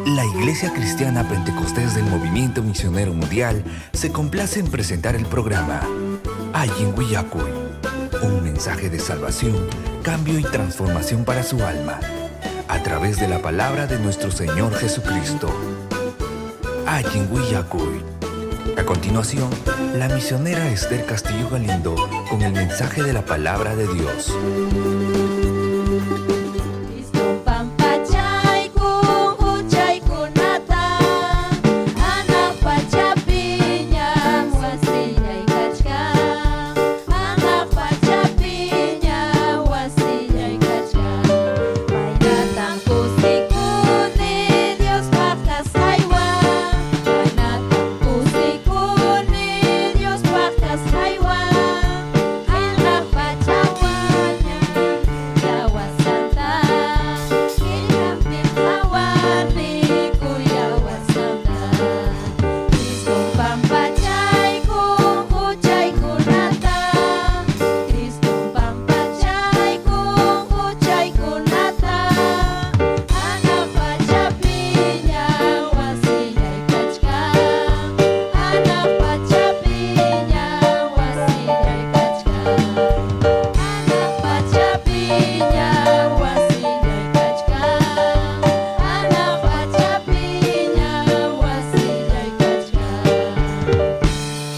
La Iglesia Cristiana Pentecostés del Movimiento Misionero Mundial se complace en presentar el programa Allin Willakuy, un mensaje de salvación, cambio y transformación para su alma, a través de la palabra de nuestro Señor Jesucristo. Allin Willakuy. A continuación, la misionera Esther Castillo Galindo con el mensaje de la palabra de Dios.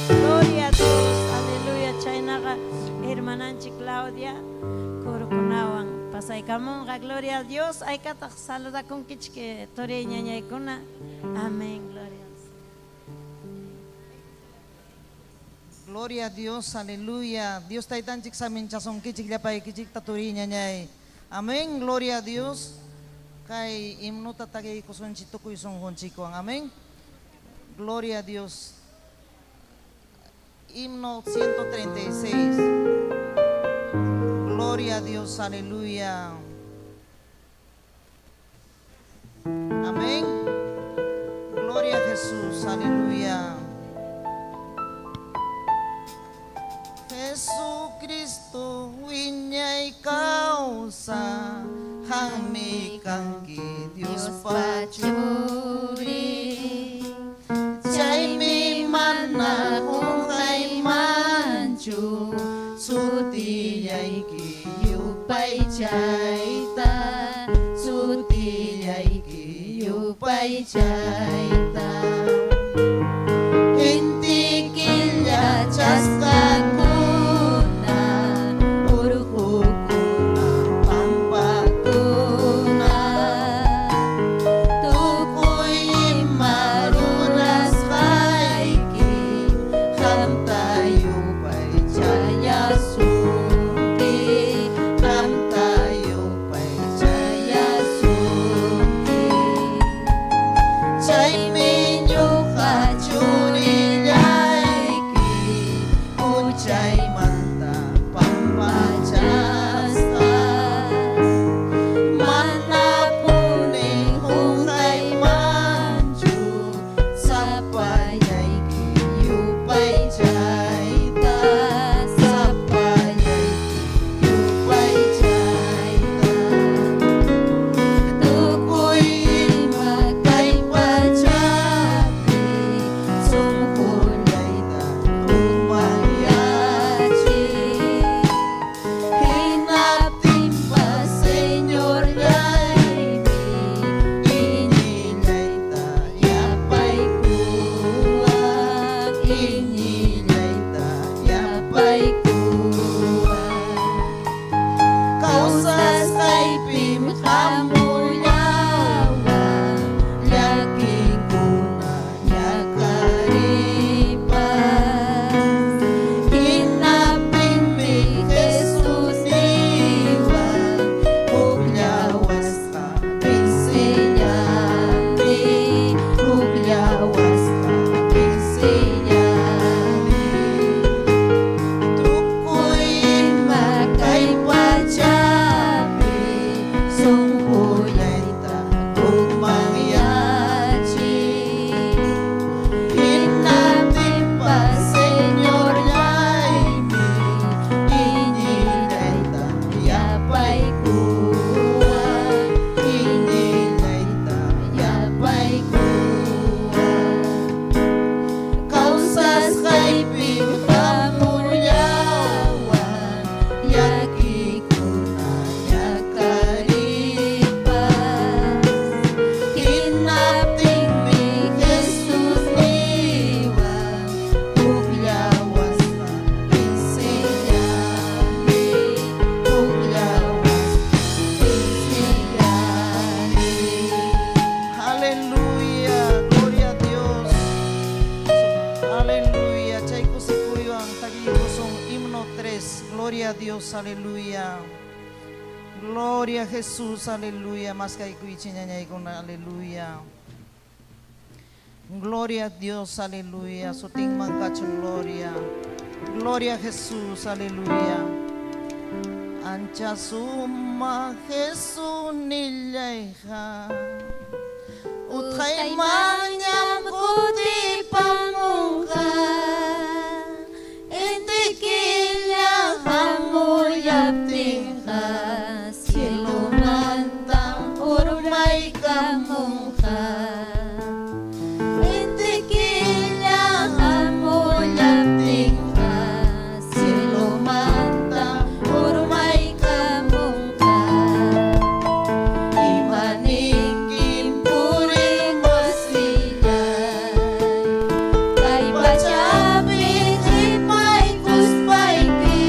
Gloria a Dios, aleluya. Chaynaqa hermananchik Claudia kurukunawan pasaykamunqa. Gloria a Dios. Aykataq saludakunkichik turiy ñañaykuna. Amén. Gloria a Dios. Gloria a Dios, aleluya. Dios taytanchik saminchasunkichik llapaykichikta turiy ñañay. Amén, gloria a Dios. Kay himnota takiykusunchik tukuy sunqunchikwan. Amén. Gloria a Dios. Himno 136. Gloria a Dios, aleluya. Amén. Gloria a Jesús, aleluya. Jesucristo wiñay kawsaq qammi kanki Diospa Churin. Chaymi mana qunqaymanchu sutillayki yupaychayta, sutillayki yupaychayta. Inti killa chaskakuna, urqukuna, pampakuna, tukuy ima rurasqayki qamta yupaychallasunki, qamta yupaychallasunki. Chaymi ñuqa churillayki huchaymanta pampachasqa, manapuni qunqaymanchu sapallayki yupaychayta. Gloria a Dios, aleluya. Gloria a Jesús, aleluya. Maskaykuychik ñañaykuna, aleluya. Gloria a Dios, aleluya. Sutinman kachun gloria. Gloria a Jesús, aleluya. Ancha suma Jesús nillayqa. Utqaymanñam kutipamunqa. Inti killa hamullaptinqa cielomantam urmaykamunqa. Inti killa hamullaptinqa cielomantam urmaykamunqa. Imaninkim puriqmasillay, kay pachapi qipaykuspayki,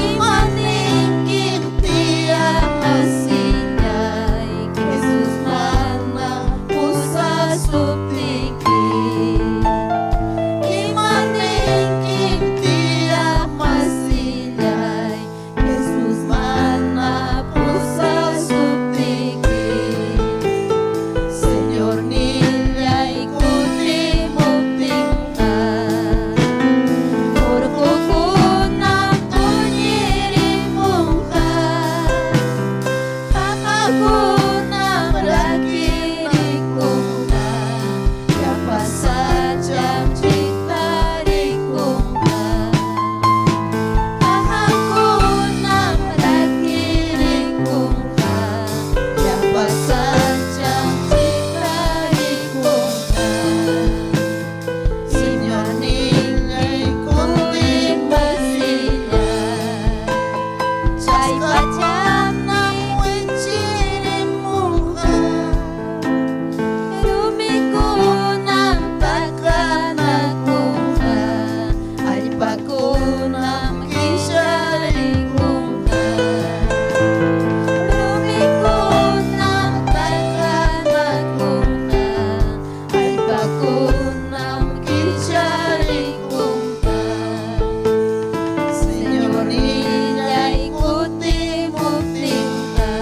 imaninkim tiyaqmasillay, Jesus mana pusasuptiki. Imaninkim tiyaqmasillay, Jesus mana pusasuptiki. Señornillay kutimuptinqa, urqukunam tuñirimunqa, qaqakunam rakirikunqa, llapa sacham chitarikunqa. Qaqakunam rakirikunqa, llapa sacham chitarikunqa. Señornillay kutimusillay, chay pachanam wichirimunqa, rumikunam takanakunqa, allpakunam killarikunqa. Rumikunam takanakunqa, allpakunam killarikunqa. Señornillay kutimuptinqa,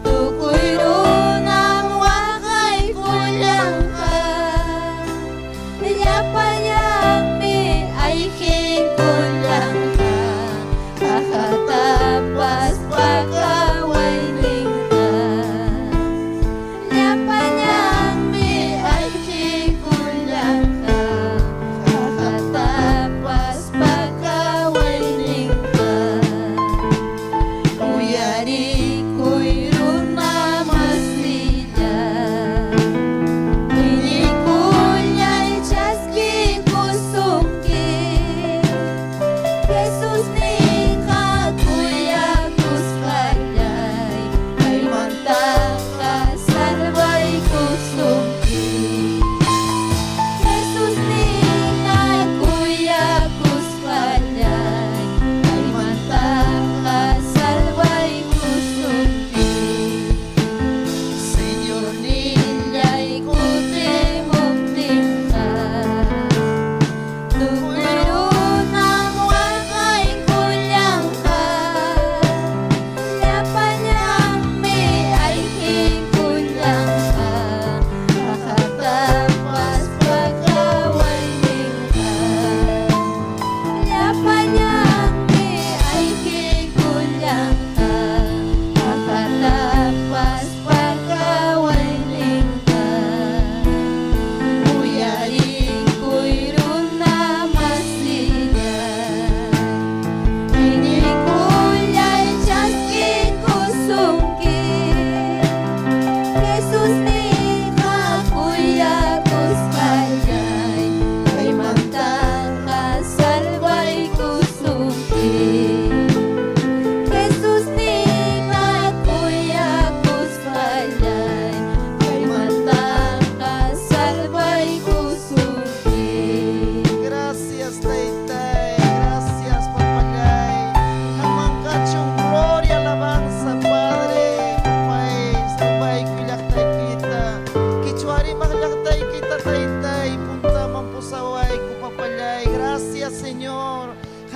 tukuy runam waqaykullanqa, llapallanmi ayqikullanqa, qaqatapas pakawayninqa. Llapallanmi ayqikullanqa, qaqatapas pakawayninqa. Uyarikuy runa masillay, iñiykullay chaskikullay.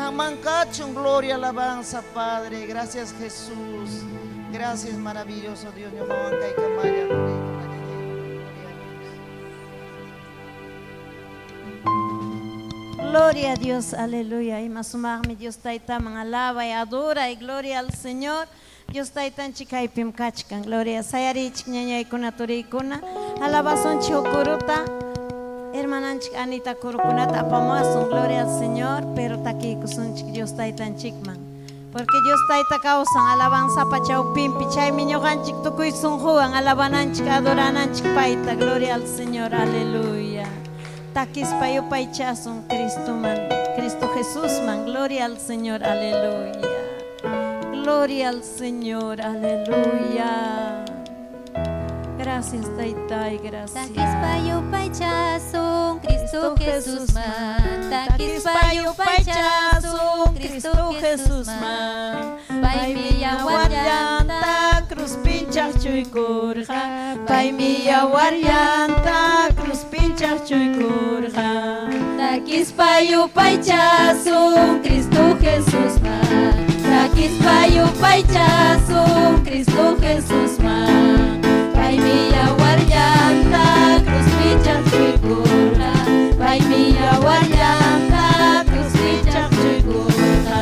Qamman kachun gloria, alabanza, Padre. Gracias, Jesús. Gracias, maravilloso Dios. Ñuqawan kaykamalla, turiykuna, ñañaykuna. Gloria a Dios. Gloria a Dios, aleluya. Ima sumaqmi Dios Taytaman alabay, adoray, gloria al Señor. Dios Taytanchik kaypim kachkan, gloria. Sayarichik ñañaykuna, turiykuna. Alabasunchik huk kuruta. Hermananchik Anita kurukunata apamuwasun, gloria al Señor, pero takiykusunchik Dios Taytanchikman. Porque Dios Tayta kawsan alabanzapa chawpinpi, chaymi ñuqanchik tukuy sunquwan alabananchik, adorananchik payta, gloria al Señor, aleluya. Takispa yupaychasun Cristoman, Cristo Jesusman, gloria al Señor, aleluya. Gloria al Señor, aleluya. Gracias, Taytay, gracias. Takispa yupaychasun Cristo Jesusman, takispa yupaychasun Cristo Jesusman. Paymi yawarllanta cruzpi chaqchuykurqa, paymi yawarllanta cruzpi chaqchuykurqa. Takispa yupaychasun Cristo Jesusman, takispa yupaychasun Cristo Jesusman. Paymi yawarllanta cruzpi chaqchuykurqa, paymi yawarllanta cruzpi chaqchuykurqa.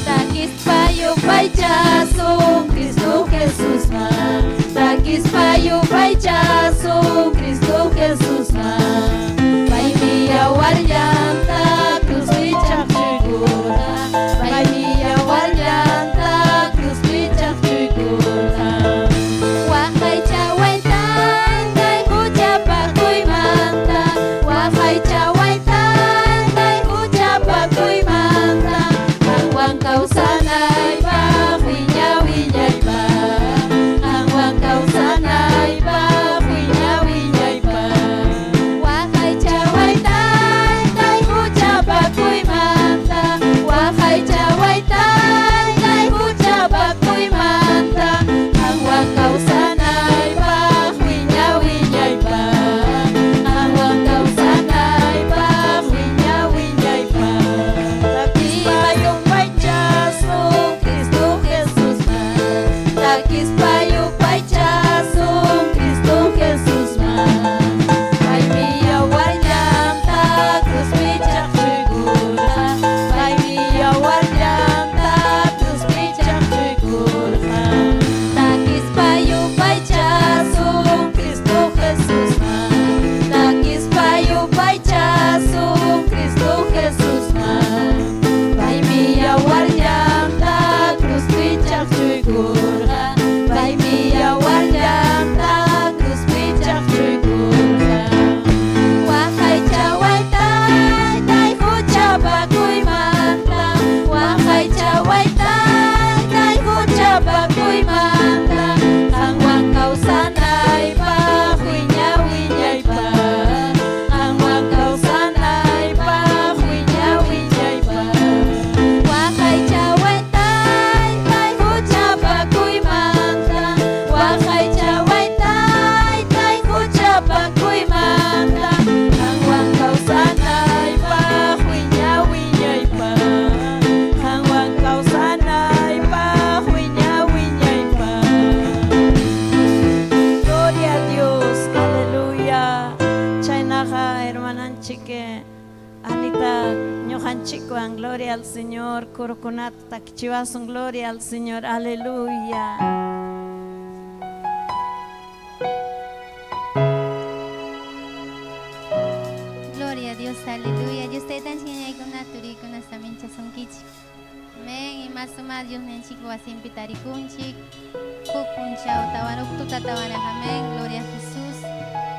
Takispa yupaychasun Cristo Jesusman, takispa yupaychasun Cristo Jesusman. Paymi yawarllanta cruzpi chaqchuykurqa, paymi yawarllanta cruzpi chaqchuykurqa. Waqaychaway taytay huchapakuymanta, waqaychaway taytay huchapakuymanta, qanwan kawsanaypaq wiña wiñaypaq, qanwan kawsanaypaq wiña wiñaypaq. Waqaychaway taytay huchapakuymanta, waqaychaway taytay huchapakuymanta, qanwan kawsanaypaq wiña wiñaypaq, qanwan kawsanaypaq wiña wiñaypaq. Takispa yupaychasun Cristo Jesusman, takispa yupaychasun Cristo Jesusman. Paymi yawarllanta cruzpi chaqchuykurqa, paymi yawarllanta cruzpi chaqchuykurqa. Takispa yupaychasun Cristo Jesusman, takispa yupaychasun Cristo Jesusman. Paymi yawarllanta cruzpi chaqchuykurqa, paymi yawarllanta cruzpi chaqchuykurqa. Waqaychaway taytay huchapakuymanta, waqaychaway taytay huchapakuymanta, qanwan kawsanaypaq wiña wiñaypaq, qanwan kawsanaypaq wiña wiñaypaq. Waqaychaway taytay huchapakuymanta, waqaychaway taytay huchapakuymanta, Qanwan kawsanaypaq wiña wiñaypaq, qanwan kawsanaypaq wiña wiñaypaq. Gloria a Dios, aleluya. Chaynaqa hermananchik Anita ñuqanchikwan, gloria al Señor, kurukunata takichiwasun, gloria al Señor, aleluya. Gloria a Dios, aleluya. Dios taytanchik ñañaykuna turiykuna saminchasunkichik. Amén. Ima suma Diosninchik wasinpi tarikunchik. Huk punchaw tawan huk tutatawanraq. Amén. Gloria a Jesús.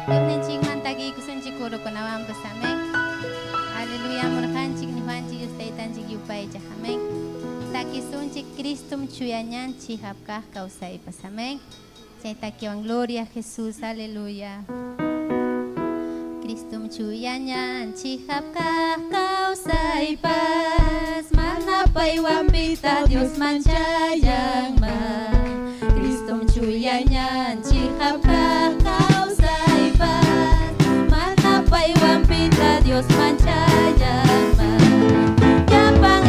Diosninchikman takiykusunchik kurukunawanpas. Amén. Aleluya. Amurqanchik ñuqanchik Dios taytanchik yupaychaq. Amén. Takisunchik Cristum chuya ñan chiqap kaq kawsaypas. Amén. Chay takiwan gloria a Jesús. Aleluya. Cristum chuya ñan chiqap kaq kawsaypas, mana paywan pita Diosman chayanman. Cristum chuya ñan chiqap kaq kawsaypas, mana paywan pita Diosman chayanman. Llapan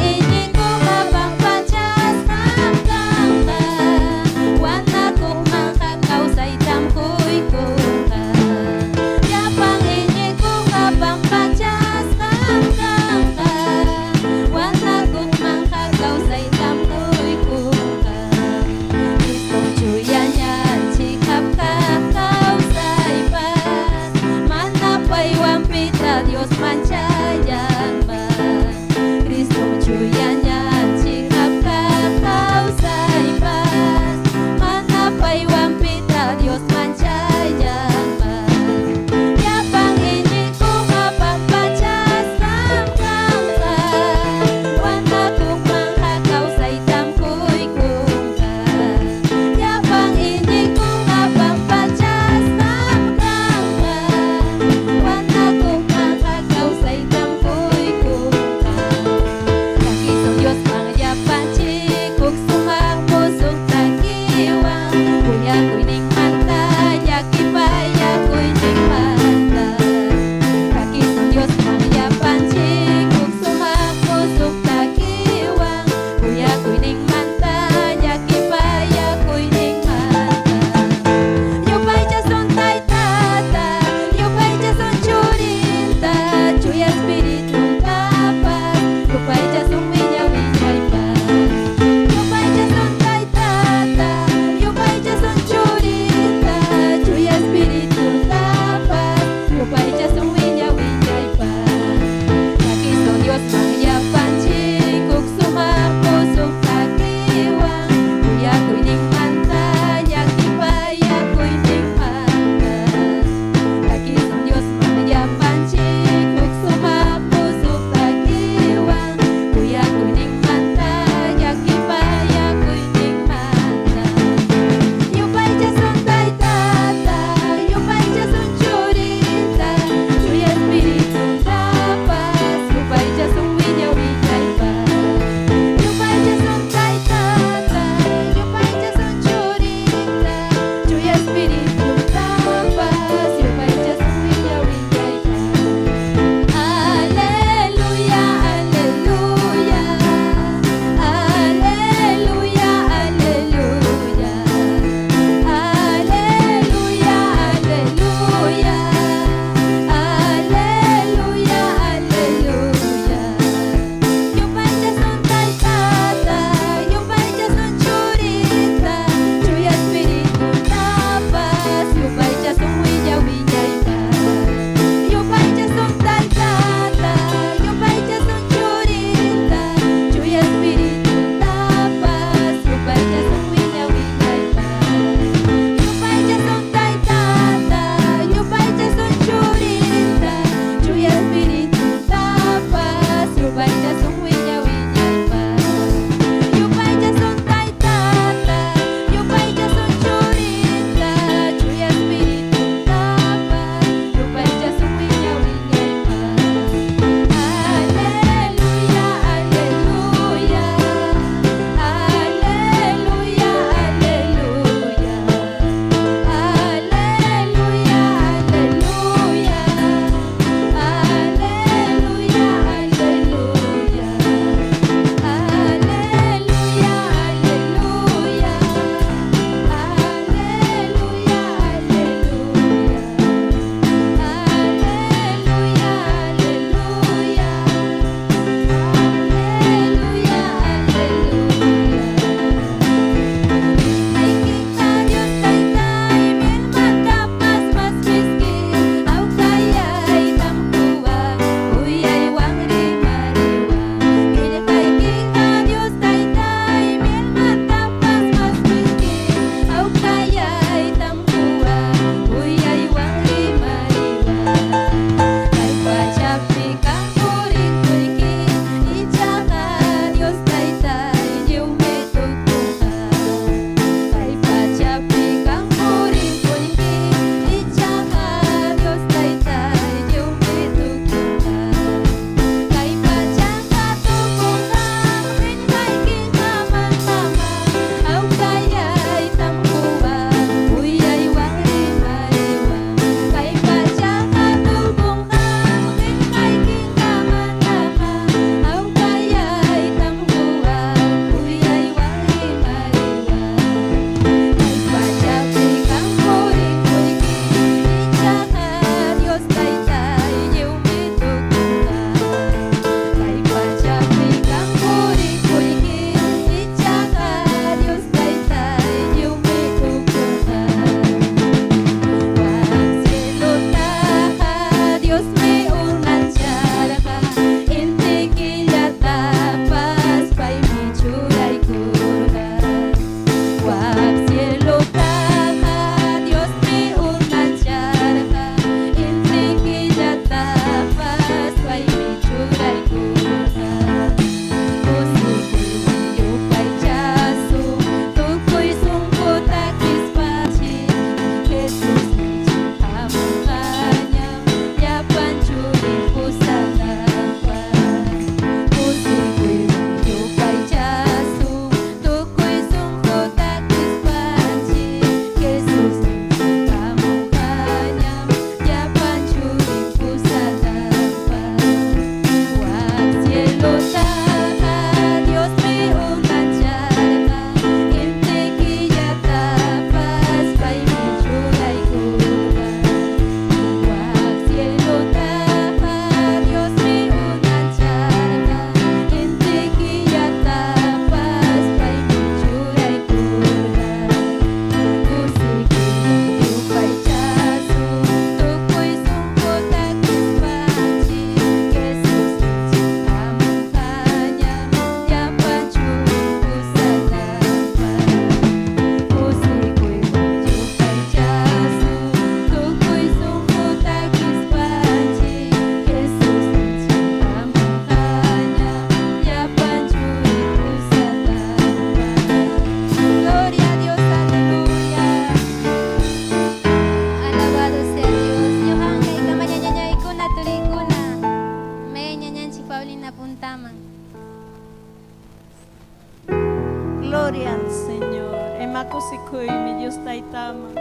kusikuymi Dios Taytaman.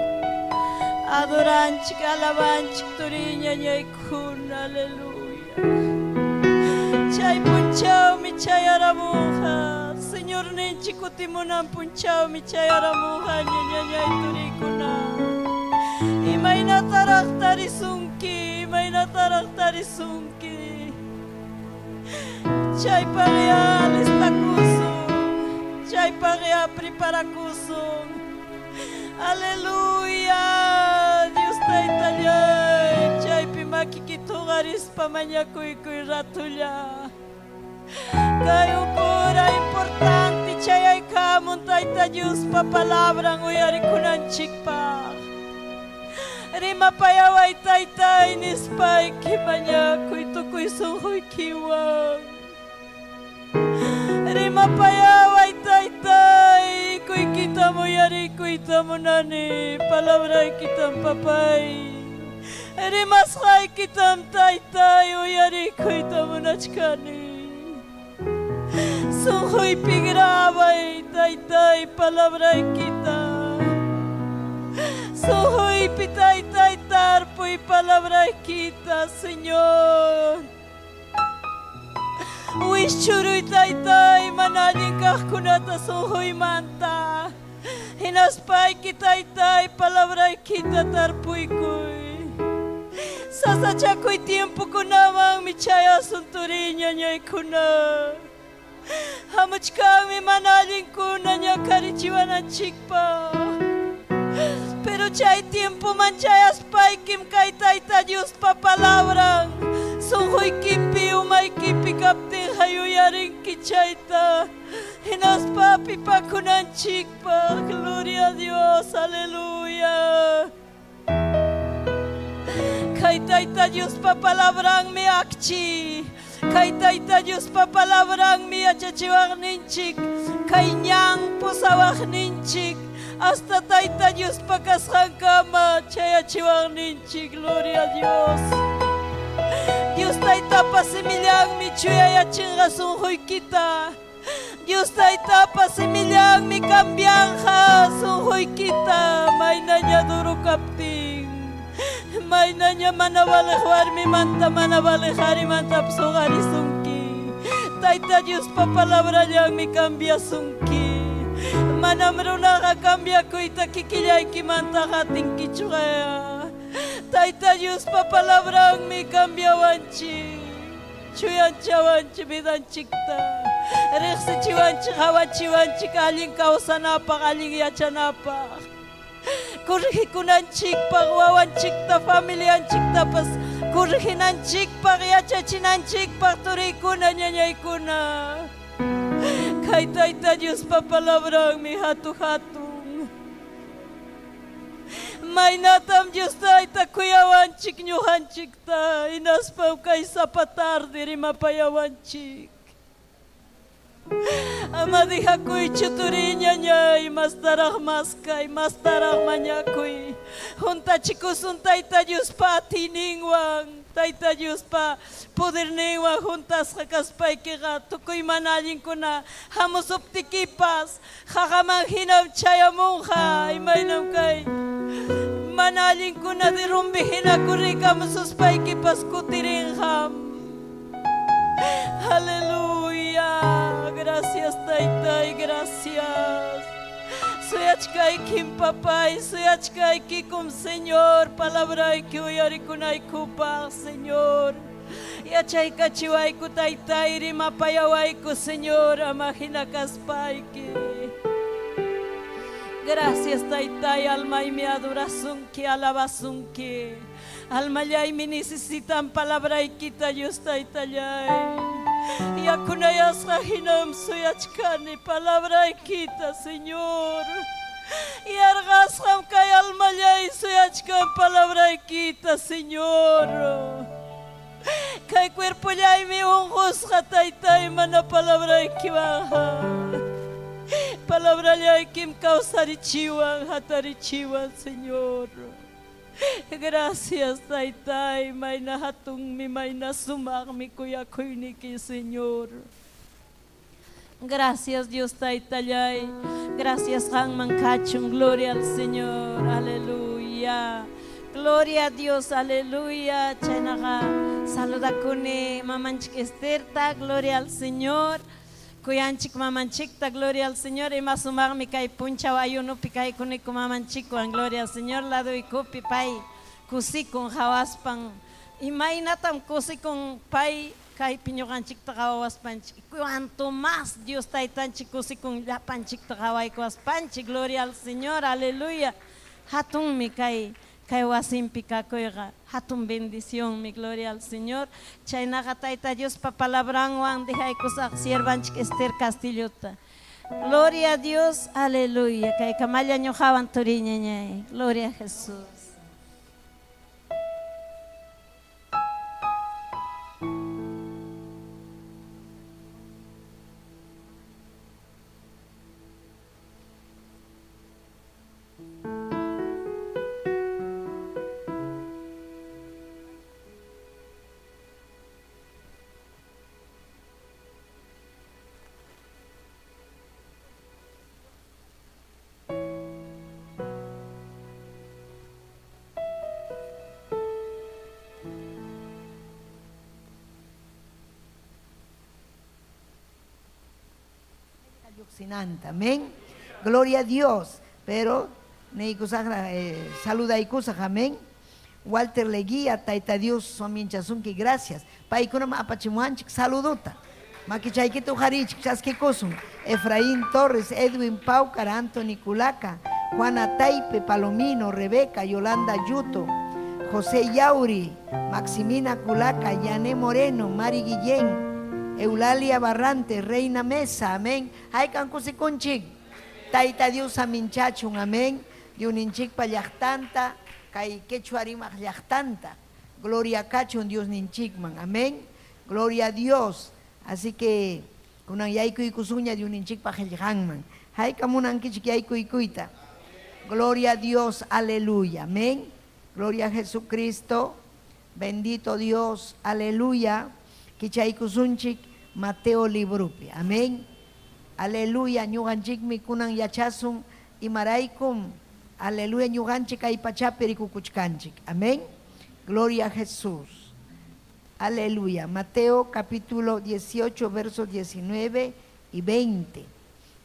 Adoranchik, alabanchik turiy ñañaykuna, aleluya. Chay punchawmi chayaramunqa, Señorninchik kutimunan punchawmi chayaramunqa ñañañay turiykuna. Imaynataraq tarisunki, imaynataraq tarisunki. Chaypaqyá alistakusun, chaypaqyá preparakusun. Aleluya! Dios Taytallay, chaypi makikita huqarispa mañakuykuy ratulla. Kay ukura importante chayaykamun Tayta Diospa palabran uyarikunanchikpaq. Rimapayaway Taytay nispayki mañakuy tukuy sunquykiwan. Rimapayaway Taytay, ikuykitam uyarikuyta munani, palabraykitam papay. Rimasqaykitam Taytay uyarikuyta munachkani. Sunquypi grabay Taytay palabraykita. Sunquypi Taytay tarpuy palabraykita, Señor. Wischuruy Taytay mana allin kaqkunata sunquymanta. Hinaspayki Taytay palabraykita tarpuykuy. Sasachakuy tiempokunamanmi chayasun turiy ñañaykuna. Hamuchkanmi mana allinkuna ñakarichiwananchikpaq. Pero chay tiempoman chayaspaykim kay Tayta Diospa palabran sunquykipi umaykipi kaptinqa yuyarinki chayta. Hinaspa hapipakunanchikpaq. Gloria a Dios, aleluya. Kay Tayta Diospa palabranmi akchi. Kay Tayta Diospa palabranmi yachachiwaqninchik. Kay ñan pusawaqninchik. Hasta Tayta Diospa kasqankama chayachiwaqninchik. Gloria a Dios. Dios Taytapa simillanmi chuyayachinqa sunquykita. Dios Taytapa simillanmi cambianqa sunquykita maynaña duro kaptin. Maynaña mana valeq warmimanta mana valeq qarimantapas huqarisunki. Tayta Diospa palabrallanmi cambiasunki. Manam runaqa cambiakuyta kikillaykimantaqa atinkichuqa. Tayta Diospa palabranmi cambiawanchik. Chuyanchawanchik vidanchikta. Riqsichiwanchik, qawachiwanchik allin kawsanapaq, allin yachanapaq. Corregikunanchikpaq, wawanchikta, familianchiktapas correginanchikpaq, yachachinanchikpaq, turiykuna, ñañaykuna. Kay Tayta Diospa palabranmi hatu-hatun. Maynatam Dios Tayta kuyawanchik ñuqanchikta, hinaspam kay sapa tarde rimapayawanchik. Ama dejakuychu turiy ñañay, mastaraq maskay, mastaraq mañakuy. Juntachikusun Tayta Diospa atiyninwan, Tayta Diospa poderninwan juntasqa kaspaykiqa tukuy mana allinkuna hamusuptikipas qaqaman hinam chayamunqa, imaynam kay mana allinkuna derrumbe hina corrikamususpaykipas kutirinqam. Aleluya. Gracias Taytay, gracias. Suyachkaykim papay, suyachkaykikum Señor, palabrayki uyarikunaykupaq, Señor. Yachaykachiwayku Taytay, rimapayawayku Señor, ama hina kaspayki. Gracias Taytay, almaymi adorasunki, alabasunki. Almallaymi necesitan palabraykita, Dios Taytallay. Yakunayasqa hinam suyachkani palabraykita, Señor. Yarqasqam kay almallay suyachkan palabraykita, Señor. Kay cuerpollaymi unqusqa, Taytay, mana palabraykiwanqa. Palabrallaykim kawsarichiwan, hatarichiwan, Señor. Gracias, Taytay, mayna hatunmi, mayna sumaqmi kuyakuyniki, Señor. Gracias Dios Taytallay. Gracias qanman kachun. Gloria al Señor. Aleluya. Gloria a Dios. Aleluya. Chaynaqa saludakuni mamanchik Esterta. Gloria al Señor. Kuyanchik mamanchikta. Gloria al Señor. Ima sumaqmi kay punchaw ayunupi kaykuniku mamanchikwan. Gloria al Señor. Laduykupi pay kusikun qawaspan. Imaynatam kusikun pay kaypi ñuqanchikta qawawaspanchik. Cuanto más Dios Taytanchik kusikun llapanchikta qawaykuwaspanchik. Gloria al Señor. Aleluya. Hatunmi kay kay wasinpi kakuyqa. Hatun bendicionmi. Gloria al Señor. Chaynaqa Tayta Diospa palabranwan dejaykusaq siervanchik Esther Castillota. Gloria a Dios. Aleluya. Kaykamalla ñuqawan turiy ñañay. Gloria a Jesús. Lluqsinanta, amén. Gloria a Dios. Pero niykusaqra saludaykusaq, amén. Walter Leguía, Tayta Dios saminchasunki, gracias. Paykunam apachimuwanchik saludota. Makichaykita uqarichik, chaskikusun. Efraín Torres, Edwin Paucar, Anthony Culaca, Juana Taipe, Palomino, Rebeca, Yolanda Yuto, José Yauri, Maximina Culaca, Yané Moreno, Mari Guillén, Eulalia Barrante, Reina Mesa, amén. Haykan kusikunchik. Tayta Dios saminchachun, amén. Diosninchikpa llaqtanta, kay quechua rimaq llaqtanta. Gloria kachun Diosninchikman, amén. Gloria a Dios. Así que kunan yaykuykusunña Diosninchikpa qillqanman. Hayka munankichik yaykuykuyta. Gloria a Dios, aleluya, amén. Gloria a Jesucristo. Bendito Dios, aleluya. Kichaykusunchik Mateo libropi, amén. Aleluya, ñuqanchikmi kunan yachasun imaraykum, aleluya, ñuqanchik kay pachapi rikukuchkanchik, amén. Gloria a Jesús. Aleluya. Mateo capítulo 18, versos 19 y 20.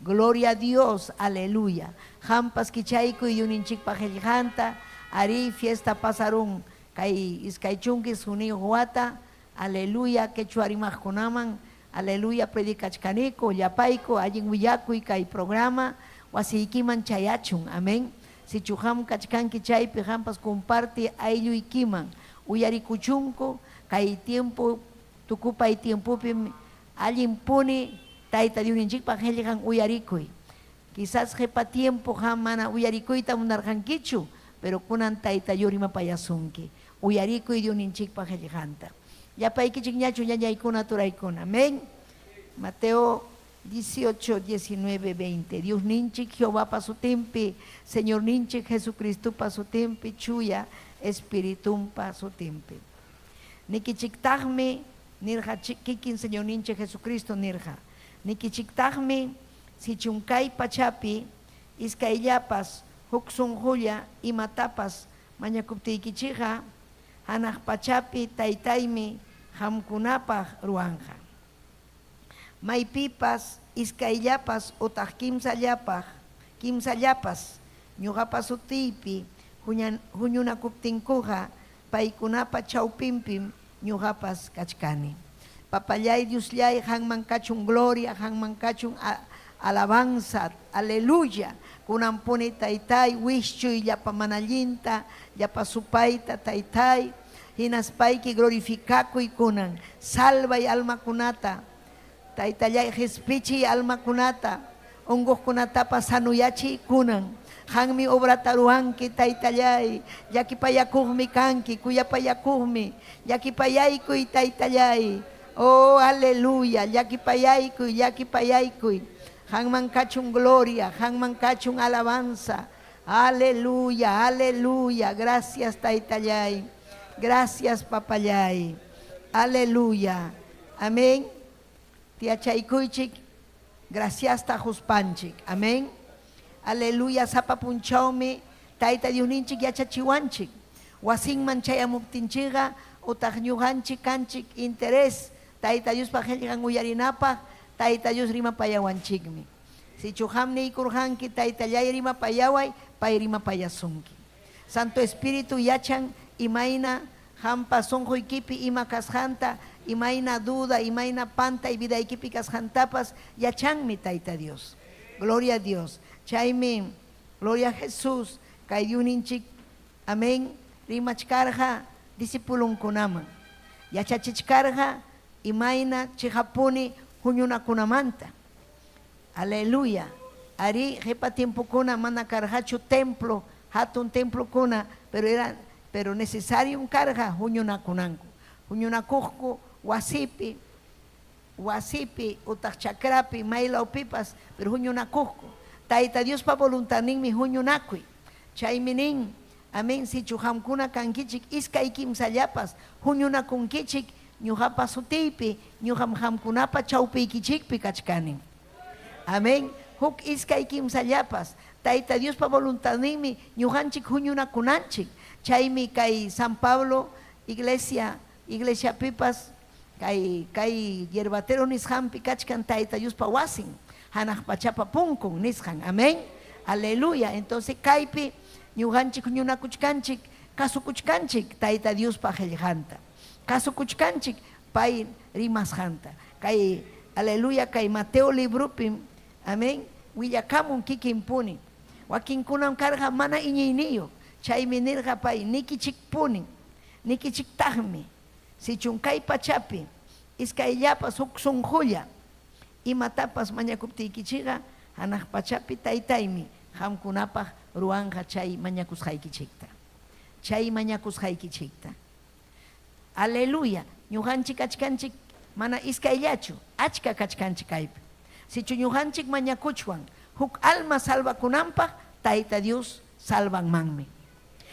Gloria a Dios, aleluya. Qampas kichaykuy Diosninchikpa qillqanta, arí fiesta pasarun kay iskay chunka isquniyuq wata, aleluya, quechua rimaqkunaman, aleluya, predicachkaniku, llapayku, allin willakuy kay programa wasiykiman chayachun, amén. Sichu qam kachkanki chaypi qampas comparti aylluykiman, uyarikuchunku kay tiempo tukupay tiempopim allinpuni Tayta Diosninchikpa qillqan uyarikuy. Quizás qhipa tiempo qam mana uyarikuyta munarqankichu, pero kunan Tayta Dios rimapayasunki. Uyarikuy Diosninchikpa qillqanta. Llapaykichikñachu ñañaykuna turaykuna. Amén. Mateo 18, 19, 20. Diosninchik Jehovapa sutinpi, Señorninchik Jesucristopa sutinpi, Chuya Espiritunpa sutinpi. Nikichiktaqmi nirqa kikin Señorninchik Jesucristo nirqa. Nikichiktaqmi sichun kay pachapi iskayllapas huk sunqulla imatapas mañakuptiykichikqa, hanaq pachapi Taytaymi qamkunapaq ruwanqa. Maypipas iskayllapas utaq kimsallapaq kimsallapas ñuqapa sutiypi huñunakuptinkuqa paykunapa chawpinpim ñuqapas kachkani. Papallay Diosllay, qanman kachun gloria, qanman kachun alabanza, aleluya. Kunanpuni Taytay, wischuy llapa mana allinta, llapa supayta, Taytay, hinaspayki glorificakuy kunan, salvay almakunata, Taytallay qispichiy almakunata, unquqkunatapas sanuyachiy kunan. Qanmi obrata ruwanki, Taytallay, llakipayakuqmi kanki, kuyapayakuqmi, llakipayaykuy, Taytallay. Oh, aleluya, llakipayaykuy, llakipayaykuy. Qanman kachun gloria, qanman kachun alabanza. Aleluya, aleluya. Gracias, Taytallay. Gracias, papallay. Aleluya. Amén. Tiyachaykuychik. Graciasta quspanchik. Amén. Aleluya, sapa punchawmi Tayta Diosninchik yachachiwanchik. Wasinman chayamuptinchikqa utaq ñuqanchik kanchik interés Tayta Diospa qillqan uyarinapaq, Tayta Dios rimapayawanchikmi. Sichu qam niykurqanki, Taytallay rimapayaway, pay rimapayasunki. Santo Espíritu yachan imayna qampa sunquykipi ima kasqanta, imayna duda, imayna pantay vidaykipi kasqantapas yachanmi Tayta Dios. Gloria a Dios. Chaymi, Gloria a Jesús, kay Diosninchik, amén, rimachkarqa discipulonkunaman. Yachachichkarqa imayna chiqapuni huñunakunamanta. Aleluya! Arí, qipa tiempokuna mana karqachu templo, hatun templokuna, pero era, pero necesariom karqa huñunakunanku. Huñunakuqku wasipi, wasipi utaq chakrapi, maylawpipas, pero huñunakuqku. Tayta Diospa voluntadninmi huñunakuy. Chaymi nin, Amén, sichu qamkuna kankichik iskay kimsallapas huñunakunkichik ñuqapa sutiypi, ñuqam qamkunapa chawpiykichikpi kachkani. Amén, huk iskay kimsallapas. Tayta Diospa voluntadninmi ñuqanchik huñunakunanchik. Chaymi kay San Pablo iglesia, iglesiapipas kay kay Yerbatero nisqanpi kachkan Tayta Diospa wasin, hanaq pachapa punkun nisqan. Amén. Aleluya. Entonces kaypi ñuqanchik huñunakuchkanchik, kasukuchkanchik Tayta Diospa qellqanta. Kasukuchkanchik pay rimasqanta. Kay, aleluya, kay Mateo libropim, amén, willakamun kikinpuni. Wakinkunam karqa mana iñiyniyuq. Chaymi nirqa pay, Nikichikpunim, nikichiktaqmi, sichun kay pachapi iskayllapas huk sunqulla imatapas mañakuptiykichikqa, hanaq pachapi Taytaymi qamkunapaq ruwanqa chay mañakusqaykichikta. Chay mañakusqaykichikta. Aleluya! Ñuqanchik kachkanchik mana iskayllachu, achka kachkanchik kaypi. Sichu ñuqanchik mañakuchwan huk alma salvakunanpaq, Tayta Dios salvanmanmi.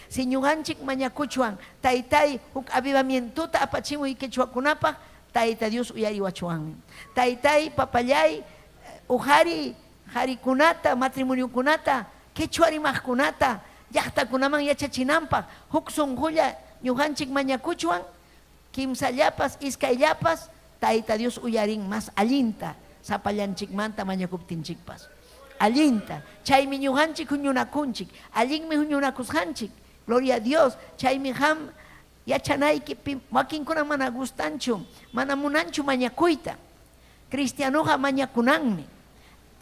Si ñuqanchik mañakuchwan, Taytay, huk avivamientota apachimuy quechuakunapaq, Tayta Dios uyariwachwanmi. Taytay, papallay, uqariy qarikunata, matrimoniokunata, quechua rimaqkunata llaqtakunaman yachachinanpaq, huk sunqulla ñuqanchik mañakuchwan, kimsallapas, iskayllapas, Tayta Dios uyarin mas allinta sapallanchikmanta mañakuptinchikpas. Allinta. Chaymi ñuqanchik huñunakunchik. Allinmi huñunakusqanchik. Gloria a Dios. Chaymi qam yachanayki, wakinkunam mana gustanchu, mana munanchu mañakuyta. Cristianoqa mañakunanmi.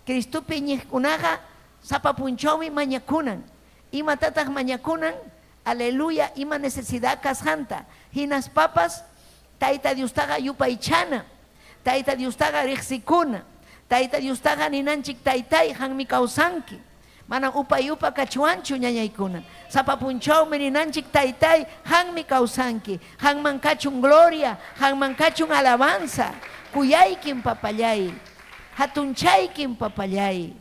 Cristopi iñiqkunaqa sapa punchawmi mañakunan. Imatataq mañakunan? Aleluya, ima necesidad kasqanta. Hinaspapas Tayta Diostaqa yupaychana. Tayta Diostaqa riqsikuna. Tayta Diostaqa ninanchik, Taytay, qanmi kawsanki. Manam upay-upa kachwanchu, ñañaykuna. Sapa punchawmi ninanchik, Taytay, qanmi kawsanki. Qanman kachun gloria, qanman kachun alabanza. Kuyaykim, papallay. Hatunchaykim, papallay.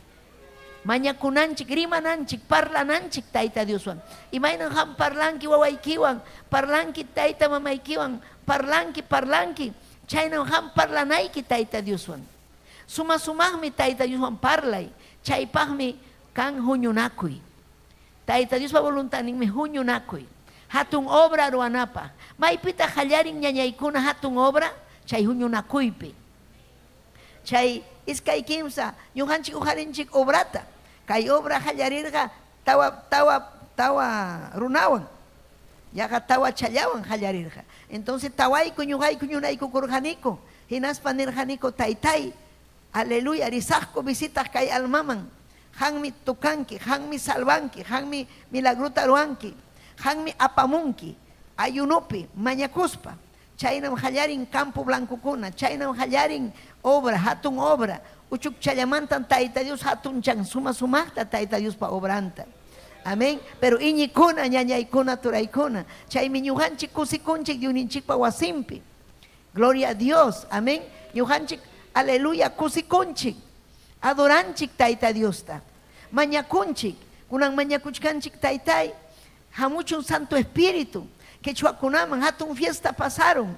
Mañakunanchik, rimananchik, parlananchik Tayta Dioswan. Imaynam qam parlanki wawaykiwan, parlanki tayta mamaykiwan, parlanki, parlanki, chaynam qam parlanayki Tayta Dioswan. Suma-sumaqmi Tayta Dioswan parlay, chaypaqmi kan huñunakuy. Tayta Diospa voluntadninmi huñunakuy, hatun obra ruwanapaq. Maypitaq qallarin ñañaykuna hatun obra? Chay huñunakuypi. Chay iskay kimsa ñuqanchik uqarinchik obrata. Kay obra qallarirqa tawa tawa tawa runawan, yaqa tawa challawan qallarirqa. Entonces tawayku ñuqayku ñunaykukurqaniku, hinaspa nirqaniku, Taytay, aleluya, risaqku visitaq kay almaman. Qanmi tocanki, qanmi salvanki, qanmi milagrota ruwanki, qanmi apamunki ayunopi mañakuspa. Chaynam qallarin campo blancokuna, chaynam qallarin obra, hatun obra. Uchukchallamantam Tayta Dios hatunchan suma-sumaqta Tayta Diospa obranta. Amén. Pero iñikuna, ñañaykuna, turaykuna, chaymi ñuqanchik kusikunchik Diosninchikpa wasinpi. Gloria a Dios. Amén. Ñuqanchik, aleluya, kusikunchik. Adoranchik Tayta Diosta. Mañakunchik. Kunan mañakuchkanchik, Taytay, Hamuchun Santo Espíritu, quechuakunaman hatun fiesta pasarun,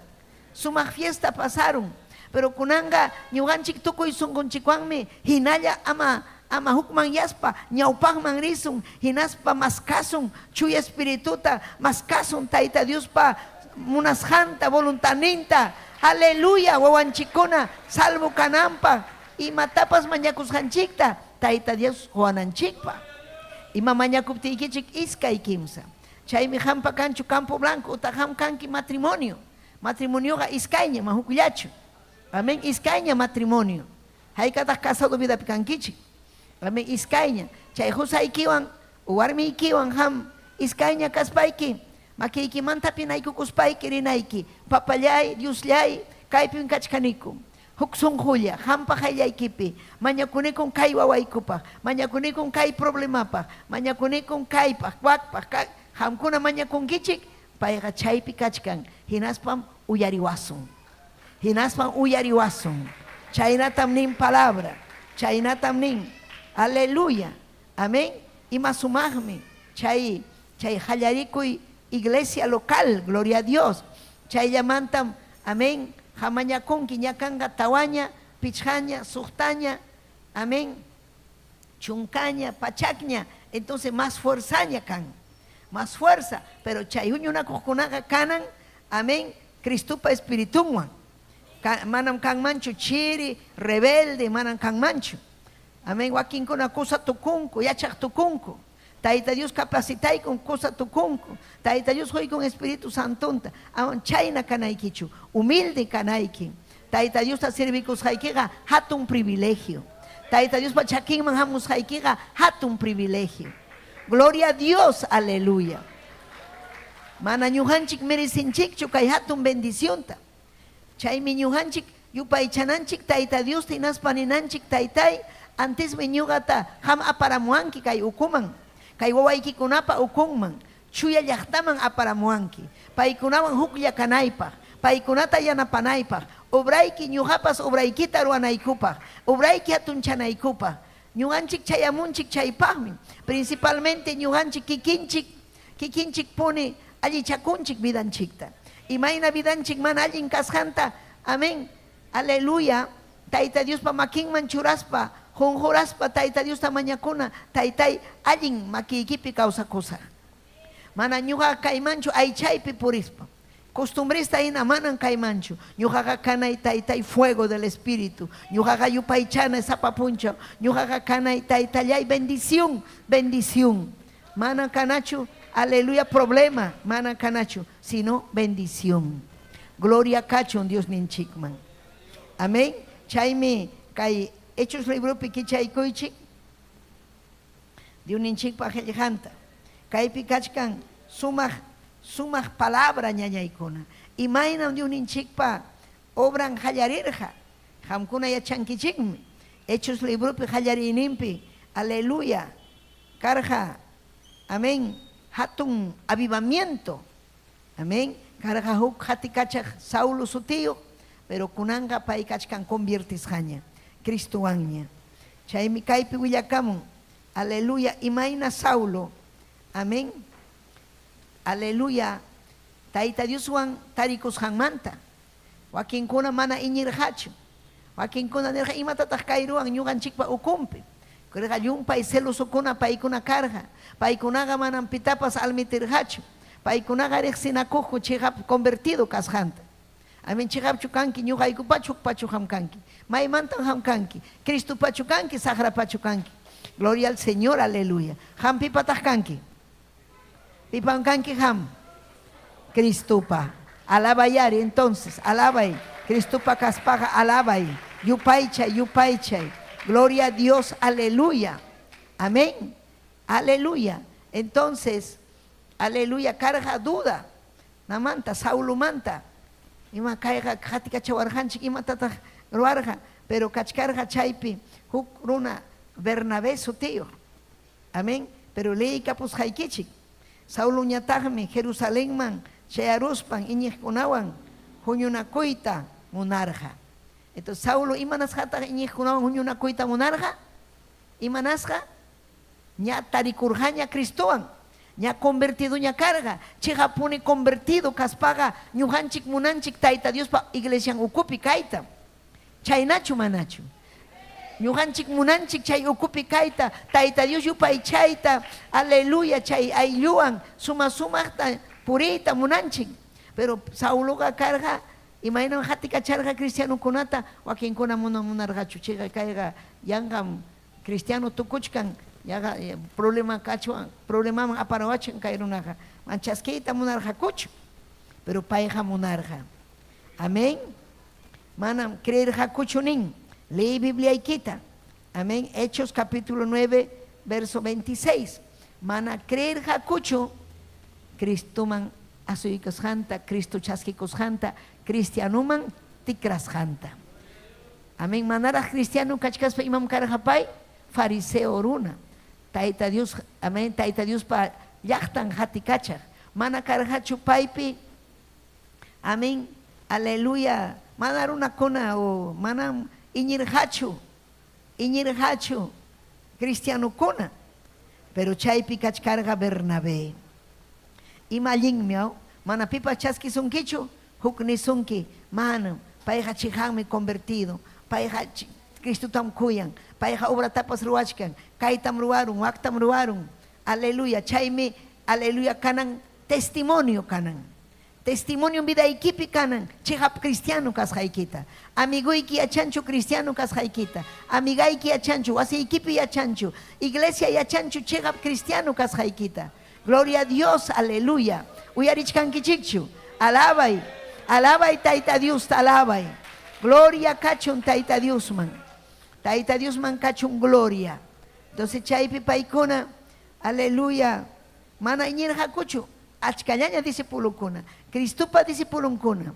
sumaq fiesta pasarun. Pero kunanqa ñuqanchik tukuy sunqunchikwanmi hinalla ama ama hukmanyaspa ñawpaqman risun, hinaspa maskasun Chuya Espirituta, maskasun Tayta Diospa munasqanta, voluntadninta. Aleluya, wawanchikkuna salvo kananpaq imatapas mañakusqanchikta Tayta Dios quwananchikpaq. Ima mañakuptiykichik iskay kimsa. Chaymi qampa kanchu Campo Blanco utaq qam kanki matrimonio. Matrimonioqa iskayña, ma hukllachu. Amén, iskayña matrimonio. Haykataq casado vidapi kankichik? Amén, iskayña. Chay qusaykiwan warmiykiwan qam iskayña kaspayki, makiykimanta pinaykukuspayki rinayki, Papallay, Diosllay, kaypim kachkaniku. Huk sunqulla, qampa qayllaykipi, mañakunikun kay wawaykupaq, mañakunikun kay problemapaq, mañakunikun kaypaq, wakpaq, qamkuna mañakunkichik, payqa chaypi kachkan, hinaspam uyariwasun. Hinaspam uyariwasun. Chaynatam nin palabra. Chaynatam nin. Aleluya. Amén. Ima sumaqmi chay chay qallarikuy iglesia local, gloria a Dios. Chayllamantam, amén, qamañakunki ña kanqa tawaña, pichqaña, suqtaña, amén, chunkaña, pachakña, entonces más fuerzaña kan. Más fuerza, pero chay huñunakuqkunaqa kanan, amén, Cristopa espiritunwan. Manam kanmanchu chiri, rebelde, manam kanmanchu. Amén, wakinkuna kusa tukunku, yachaq tukunku. Tayta Dios capacitaykun kusa tukunku. Tayta Dios quykun Espíritu Santonta. Amam chayna kanaykichu, humilde kanayki. Tayta Diosta servikusqaykiqa hatun privilegio. Tayta Diospa chakinman hamusqaykiqa hatun privilegio. Gloria a Dios, aleluya. Mana ñuqanchik merecinchikchu kay hatun bendicionta. Chaymi ñuqanchik yupaychananchik Tayta Diosta hinaspa ninanchik, Taytáy, antismi ñuqata qam aparamuwanki kay ukuman, kay wawaykikunapa ukunman, chuya llaqtaman aparamuwanki, paykunawan huklla kanaypaq, paykunata yanapanaypaq, obrayki ñuqapas obraykita ruwanaykupaq, obrayki hatunchanaykupaq. Ñuqanchik chayamunchik chaypaqmi, principalmente ñuqanchik kikinchik kikinchikpuni allichakunchik vidanchikta. Imayna vidanchik mana allin kasqanta, amén, aleluya, Tayta Diospa makinman churaspa, qunquraspa Tayta Diosta mañakuna, Taytáy, allin makiykipi kawsakusaq. Mana ñuqaqa kaymanchu aychaypi purispa. Costumbrista hina manan kaymanchu. Ñuqaqa kanay Taytay fuego del Espíritu. Ñuqaqa yupaychanay sapa punchaw. Ñuqaqa kanay Taytallay bendición, bendición. Mana kanachu, aleluya, problema, mana kanachu, sino bendición. Gloria kachun Diosninchikman. Amén. Chaymi kay Hechos libropi kichaykuychik Diosninchikpa qillqanta. Kaypi kachkan sumaq sumaq palabra ñañaykuna. Imaynam Diosninchikpa obran qallarirqa? Qamkuna yachankichikmi. Hechos libropi qallariyninpi, aleluya, karqa, amén, hatun avivamiento. Amén. Karqa huk qatikachaq Saulo sutiyuq, pero kunanqa pay kachkan conviertisqaña, Cristowanña. Chaymi kaypi willakamun, aleluya, imayna Saulo, amén, aleluya, Tayta Dioswan tarikusqanmanta. Wakinkuna mana iñirqachu. Wakinkuna nirqa, imatataq kay ruwan ñuqanchikpa ukunpi? Kurqa llumpay celosokuna paykuna karqa. Paykunaqa manam pitapas almitirqachu. Paykunaqa riqsinakuqku chiqap convertido kasqanta. Amén, chiqapchu kanki, ñuqaykupachu hukpachu qam kanki? Maymantam qam kanki? Cristopachu kanki, saqrapachu kanki? Gloria al Señor, aleluya. Qam pipataq kanki? Pipam kanki qam? Cristopa. Alabay ari entonces, alabay. Cristopa kaspaqa alabay. Yupaychay, yupaychay. Gloria a Dios, aleluya. Amén. Aleluya. Entonces, aleluya, karqa duda. Namanta, Saulomanta. Ima kayqa qatikachawarqanchik, imatataq ruwarqa? Pero kachkarqa chaypi huk runa Bernabé sutiyuq. Amén. Pero leeykapusqaykichik. Sauloñataqmi Jerusalenman chayaruspan iñiqkunawan huñunakuyta munarqa. Entonces, Saulo imanasqataq iñiqkunawan huñunakuyta munarqa? Imanasqa? Ña tarikurqaña Cristowan, ña convertidoña karqa. Chiqapuni convertido kaspaqa ñuqanchik munanchik Tayta Diospa iglesian ukupi kaytam. Chaynachu manachu? Ñuqanchik munanchik chay ukupi kayta, Tayta Dios yupaychayta, aleluya, chay aylluwan suma sumaqta puriyta munanchik. Pero Sauloqa karqa imaynam qatikacharqa cristianokunata, wakinkuna mana munarqachu, chayqa kayqa yanqam cristiano tukuchkan, yaqa problema kachwan, problemaman aparawachkan kay runaqa, mana chaskiyta munarqakuchu. Pero payqa munarqa. Amén. Manam creerqakuchu nin. Leey Bibliaykita. Amén. Hechos capítulo 9, verso 26. Mana creerqakuchu Cristoman asuykusqanta, Cristo chaskikusqanta, cristianoman tikrasqanta. Amén. Manaraq cristiano kachkaspa imam karqa pay? Fariseo runa. Tayta Dios, amén, Tayta Diospa llaqtan qatikachaq. Mana karqachu paypi. Amén. Aleluya. Mana runakuna o manam iñirqachu, iñirqachu cristianokuna. Pero chaypi kachkarqa Bernabé. Ima allinmi aw? Mana pipas chaskisunkichu, huk nisunki, manam, payqa chiqanmi convertido, payqa Cristotam kuyan, payqa obratapas ruwachkan, kaytam ruwarun, waktam ruwarun. Aleluya. Chaymi, aleluya, kanan testimonio kanan. Testimonio vidaykipi kanan chiqap cristiano kasqaykita. Amiguyki yachanchu cristiano kasqaykita. Amigayki yachanchu, wasiykipi yachanchu, iglesia yachanchu chiqap cristiano kasqaykita. Gloria a Dios, aleluya. Uyarichkankichikchu. Alabay, alabay Tayta Diosta, alabay. Gloria kachun Tayta Diosman. Tayta Diosman kachun gloria. Entonces chaypi paykuna, aleluya, mana iñirqakuchu. Achkallaña discipulokuna, Cristopa discipulonkuna.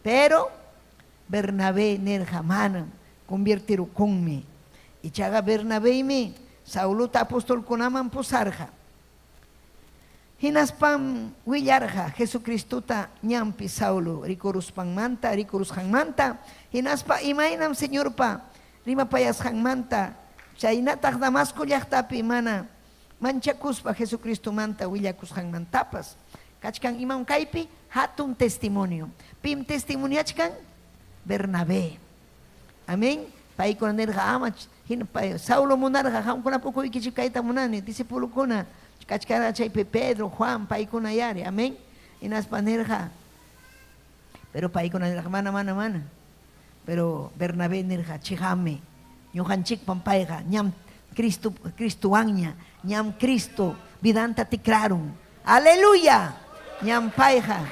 Pero Bernabé nirqa, manam, conviertirukunmi. Ichaqa Bernabeymi Saulota apostolkunaman pusarqa. Hinaspam willarqa Jesucristota ñanpi Saulo rikuruspanmanta, rikurusqanmanta, hinaspa imaynam Señorpa rimapayasqanmanta, chaynataq Damasco llaqtapi mana manchakuspa Jesucristomanta willakusqanmantapas. Kachkan imam kaypi hatun testimonio. Pim testimoniachkan? Bernabé. Amén. Paykuna nirqa ama hina pay Saulo munarqa qamkunapa ukuykichik kayta munani, discipulokuna kachkarqa chaypi Pedro, Juan, paykuna yari. Amén. Hinaspa nirqa, pero paykuna nirqa mana, mana, mana. Pero Bernabé nirqa, Chiqapmi, ñuqanchikpam payqa ñam Cristo, Cristowanña, ñam Cristo vidanta tikrarun. Aleluya! Ñam payqa,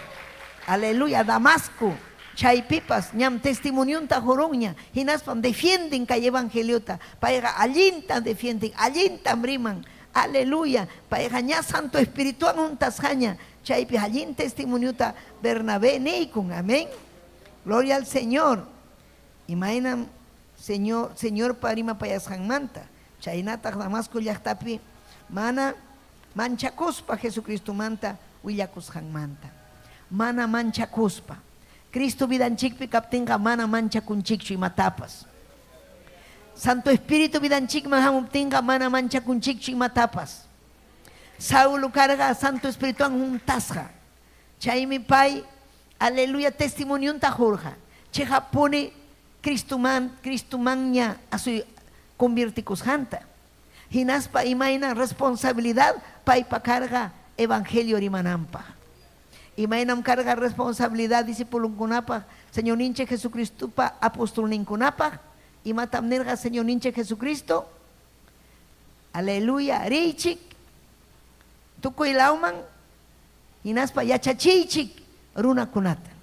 aleluya, Damasco chaypipas ñam testimonionta qurunña, hinaspam defienden kay evangeliota. Payqa allintam defienden, allintam riman. Aleluya! Payqa ña Santo Espirituwan huntasqaña, chaypi allin testimoniota Bernabé niykun. Amén. Gloria al Señor. Imaynam Señor, Señorpa rimapayasqanmanta, chaynataq Damasco llaqtapi mana manchakuspa Jesucristomanta willakusqanmanta. Mana manchakuspa. Cristo vidanchikpi kaptinqa mana manchakunchikchu imatapas. Santo Espíritu vidanchikman hamuptinqa mana manchakunchikchu imatapas. Saulo karqa Santo Espirituwan huntasqa. Chaymi pay, aleluya, testimonionta qurqa, chiqappuni Cristoman, Cristomanña asuy conviertikusqanta. Hinaspa imayna responsabilidad paypa karqa evangelio rimananpaq. Imaynam karqa responsabilidad discipulonkunapaq, Señorninchik Jesucristopa apostolninkunapaq. Imatam nirqa Señorninchik Jesucristo? Aleluya, riychik tukuy lawman hinaspa yachachiychik runakunata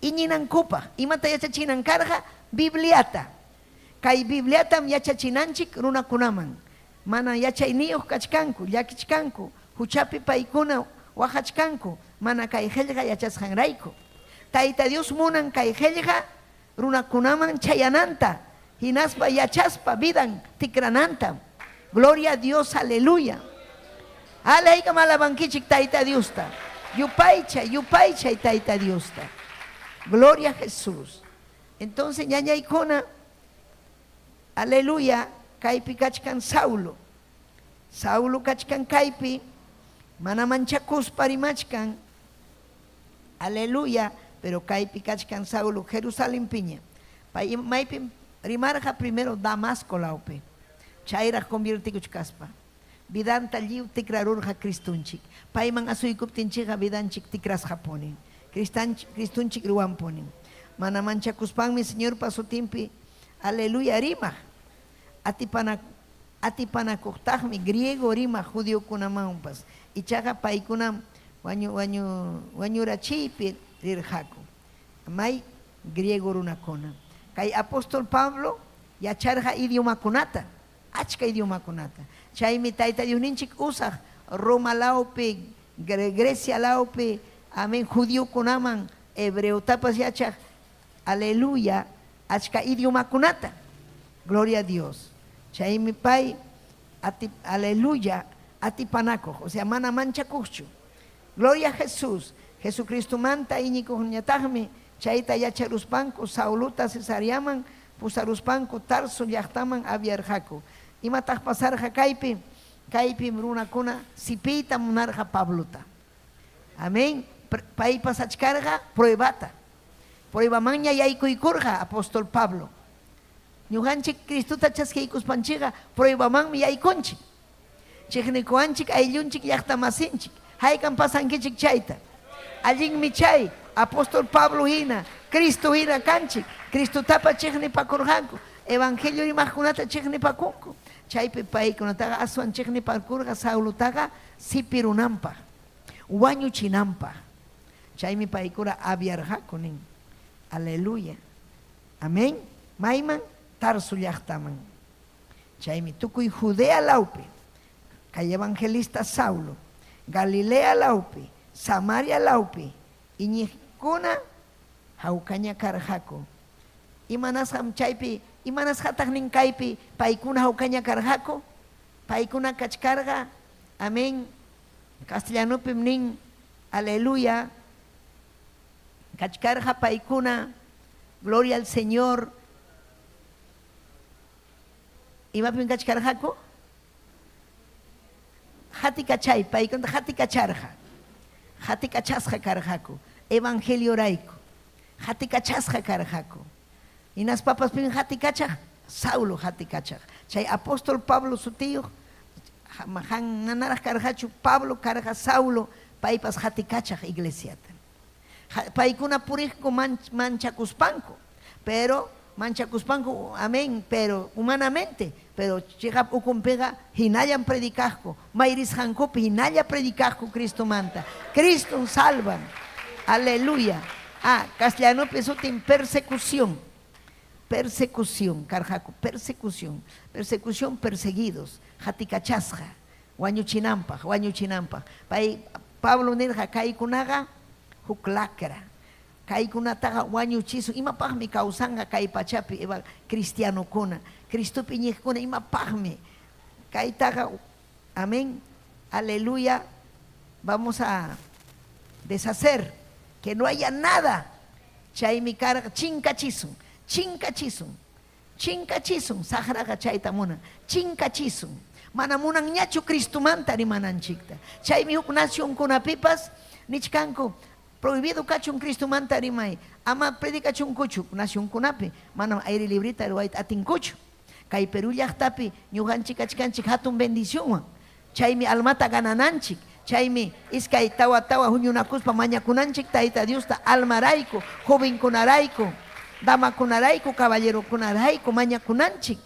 iñinankupaq. Imata yachachinan karqa? Bibliata. Kay Bibliatam yachachinanchik runakunaman. Mana yachayniyuq kachkanku, llakichkanku, huchapi paykuna waqachkanku, mana kay qellqa yachasqanrayku. Tayta Dios munan kay qellqa runakunaman chayananta, hinaspa yachaspa vidan tikrananta. Gloria a Dios, aleluya. Alaykam alabankichik Tayta Diosta. Yupaychay, yupaychay Tayta Diosta. Gloria a Jesús. Entonces, ñañaykuna, aleluya, kaypi kachkan Saulo. Saulo kachkan kaypi, mana manchakuspa rimachkan. Aleluya, pero kaypi kachkan Saulo Jerusalenpiña. Pay maypim rimarqa primero Damasco lawpi, chayraq conviertikuchkaspa. Vidanta lliw tikrarurqa Cristonchik. Payman asuykuptinchikqa vidanchik tikrasqapuni. Cristonchik ruwanpuni. Mana manchakuspanmi Señorpa sutinpi aleluya rimaq. Atipana atipanakuqtaqmi griego rimaq judiokunamanpas. Ichaqa paykunam wañu wañu wañurachiypi rirqaku. May griego runakuna. Kay apóstol Pablo yacharqa idiomakunata, achka idiomakunata. Chaymi Tayta Diosninchik usaq Roma lawpi, Grecia lawpi, amén, judiokunaman hebreotapas yachaq, aleluya, achka idiomakunata. Gloria a Dios. Chaymi pay ati, aleluya, atipanakuq, o sea, mana manchakuqchu. Gloria a Jesús. Jesucristomanta iñikuqñataqmi chayta yacharuspanku Saulota Cesareaman pusaruspanku Tarso llaqtaman aviarqaku. Imataq pasarqa kaypi? Kaypim runakuna sipiyta munarqa Pablota. Amén. Pay pasachkarqa pruebata. Pruebamanña yaykuykurqa apóstol Pablo. Ñuqanchik Cristota chaskiykuspanchikqa pruebamanmi yaykunchik. Chiqnikuwanchik ayllunchik llaqtamasinchik. Haykam pasankichik chayta? Allinmi chay, apóstol Pablo hina, Cristo hina kanchik. Cristotapa chiqnipakurqanku, evangelio rimaqkunata chiqnipakunku. Chaypi paykunataqa aswan chiqnipakurqa Saulotaqa sipirunanpaq, wañuchinanpaq. Chaymi paykuna aviarqaku nin. Aleluya. Amén. Mayman? Tarso llaqtaman. Chaymi tukuy Judea lawpi, kay evangelista Saulo, Galilea lawpi, Samaria lawpi iñiqkuna hawkaña karqaku. Imanasqam chaypi, imanasqataq nin kaypi paykuna hawkaña karqaku? Paykuna kachkarqa, amén, castellanopim nin, aleluya, kachkarqa paykuna, gloria al Señor, Imapim kachkarqaku? Qatikachay, paykunata qatikacharqa. Qatikachasqa karqaku evangeliorayku. Qatikachasqa karqaku. Hinaspapas pim qatikachaq? Saulo qatikachaq. Chay apóstol Pablo sutiyuq manaraq karqachu Pablo karqa Saulo, paypas qatikachaq iglesiata. Paykuna puriqku manchakuspanku, pero manchakuspanku, amén, pero humanamente, pero chiqap ukunpiqa hinallam predicaqku, may risqankupi hinalla predicaqku Cristomanta. Cristom salvan. Aleluya. Ah, castellanopi sutin persecución. Persecución karqaku, persecución. Persecución, perseguidos, qatikachasqa. Wañuchinanpaq, wañuchinanpaq. Pay, Pablo nirqa, Kaykunaqa huk lacra. Kaykunataqa wañuchisun. Imapaqmi kawsanqa kay pachapi eva cristianokuna, Cristopi iñiqkuna? Imapaqmi? Kaytaqa, amén, aleluya, vamos a deshacer, que no haya nada. Chaymi karqa, chinkachisun, chinkachisun. Chinkachisun, saqraqa chayta munan. Chinkachisun. Mana munanñachu Cristomanta rimananchikta. Chaymi huk nacionkunapipas nichkanku, prohibido kachun Cristomanta rimay, ama predicachunkuchu nacionkunapi, manam aire libreta ruwayta atinkuchu. Kay Perú llaqtapi ñuqanchik kachkanchik hatun bendicionwan. Chaymi almata ganananchik. Chaymi iskay tawa tawa huñunakuspa mañakunanchik Tayta Diosta almarayku, jovenkunarayku, damakunarayku, caballerokunarayku mañakunanchik.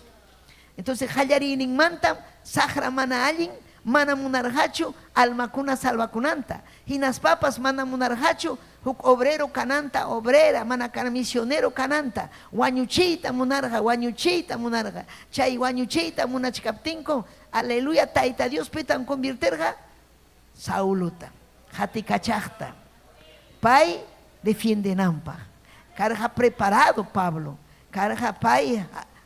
Entonces qallariyninmantam saqra mana allin mana munarqachu almakuna salvakunanta. Hinaspapas mana munarqachu huk obrero kananta, obrera, mana kana misionero kananta. Wañuchiyta munarqa, wañuchiyta munarqa. Chay wañuchiyta munachkaptinku Aleluya, Tayta Dios pitam conviertirqa? Saulota, qatikachaqta, pay defiendenanpaq. Karqa preparado Pablo, karqa pay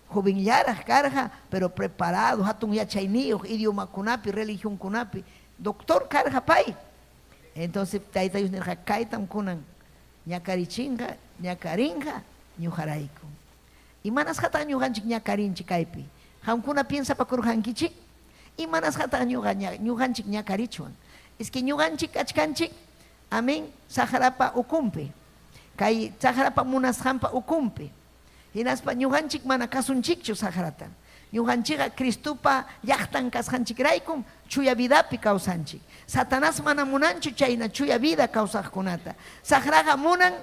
jovenllaraq karqa, pero preparado, hatun yachayniyuq, idiomakunapi, religionkunapi, doctor karqa pay. Entonces Tayta Dios nirqa, kaytam kunan ñakarichinqa, ñakarinqa ñuqarayku. Imanasqataq ñuqanchik ñakarinchik kaypi? Qamkuna piensapakurqankichik? Imanasqataq ñuqa ñuqanchik ñakarichwan? Es que ñuqanchik kachkanchik, amén, saqrapa ukunpi, kay saqrapa munasqanpa ukunpi. Hinaspa ñuqanchik mana kasunchikchu saqrata. Ñuqanchikqa Cristopa llaqtan kasqanchikraykum chuya vidapi kawsanchik. Satanás mana munanchu chayna chuya vida kawsaqkunata. Saqraqa munan,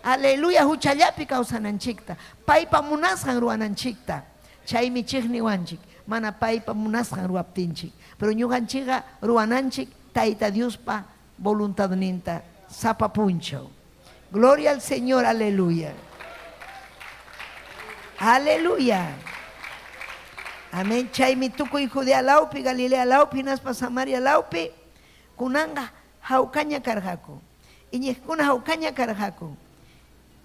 aleluya, huchallapi kawsananchikta, paypa munasqan ruwananchikta. Chaymi chiqniwanchik mana paypa munasqan ruwaptinchik. Pero ñuqanchikqa ruwananchik Tayta Diospa voluntadninta sapa punchaw. Gloria al Señor, aleluya. Aleluya. Amén. Chaymi tukuy Judea lawpi, Galilea lawpi, hinaspa Samaria lawpi kunanqa hawkaña karqaku. Iñiqkuna hawkaña karqaku.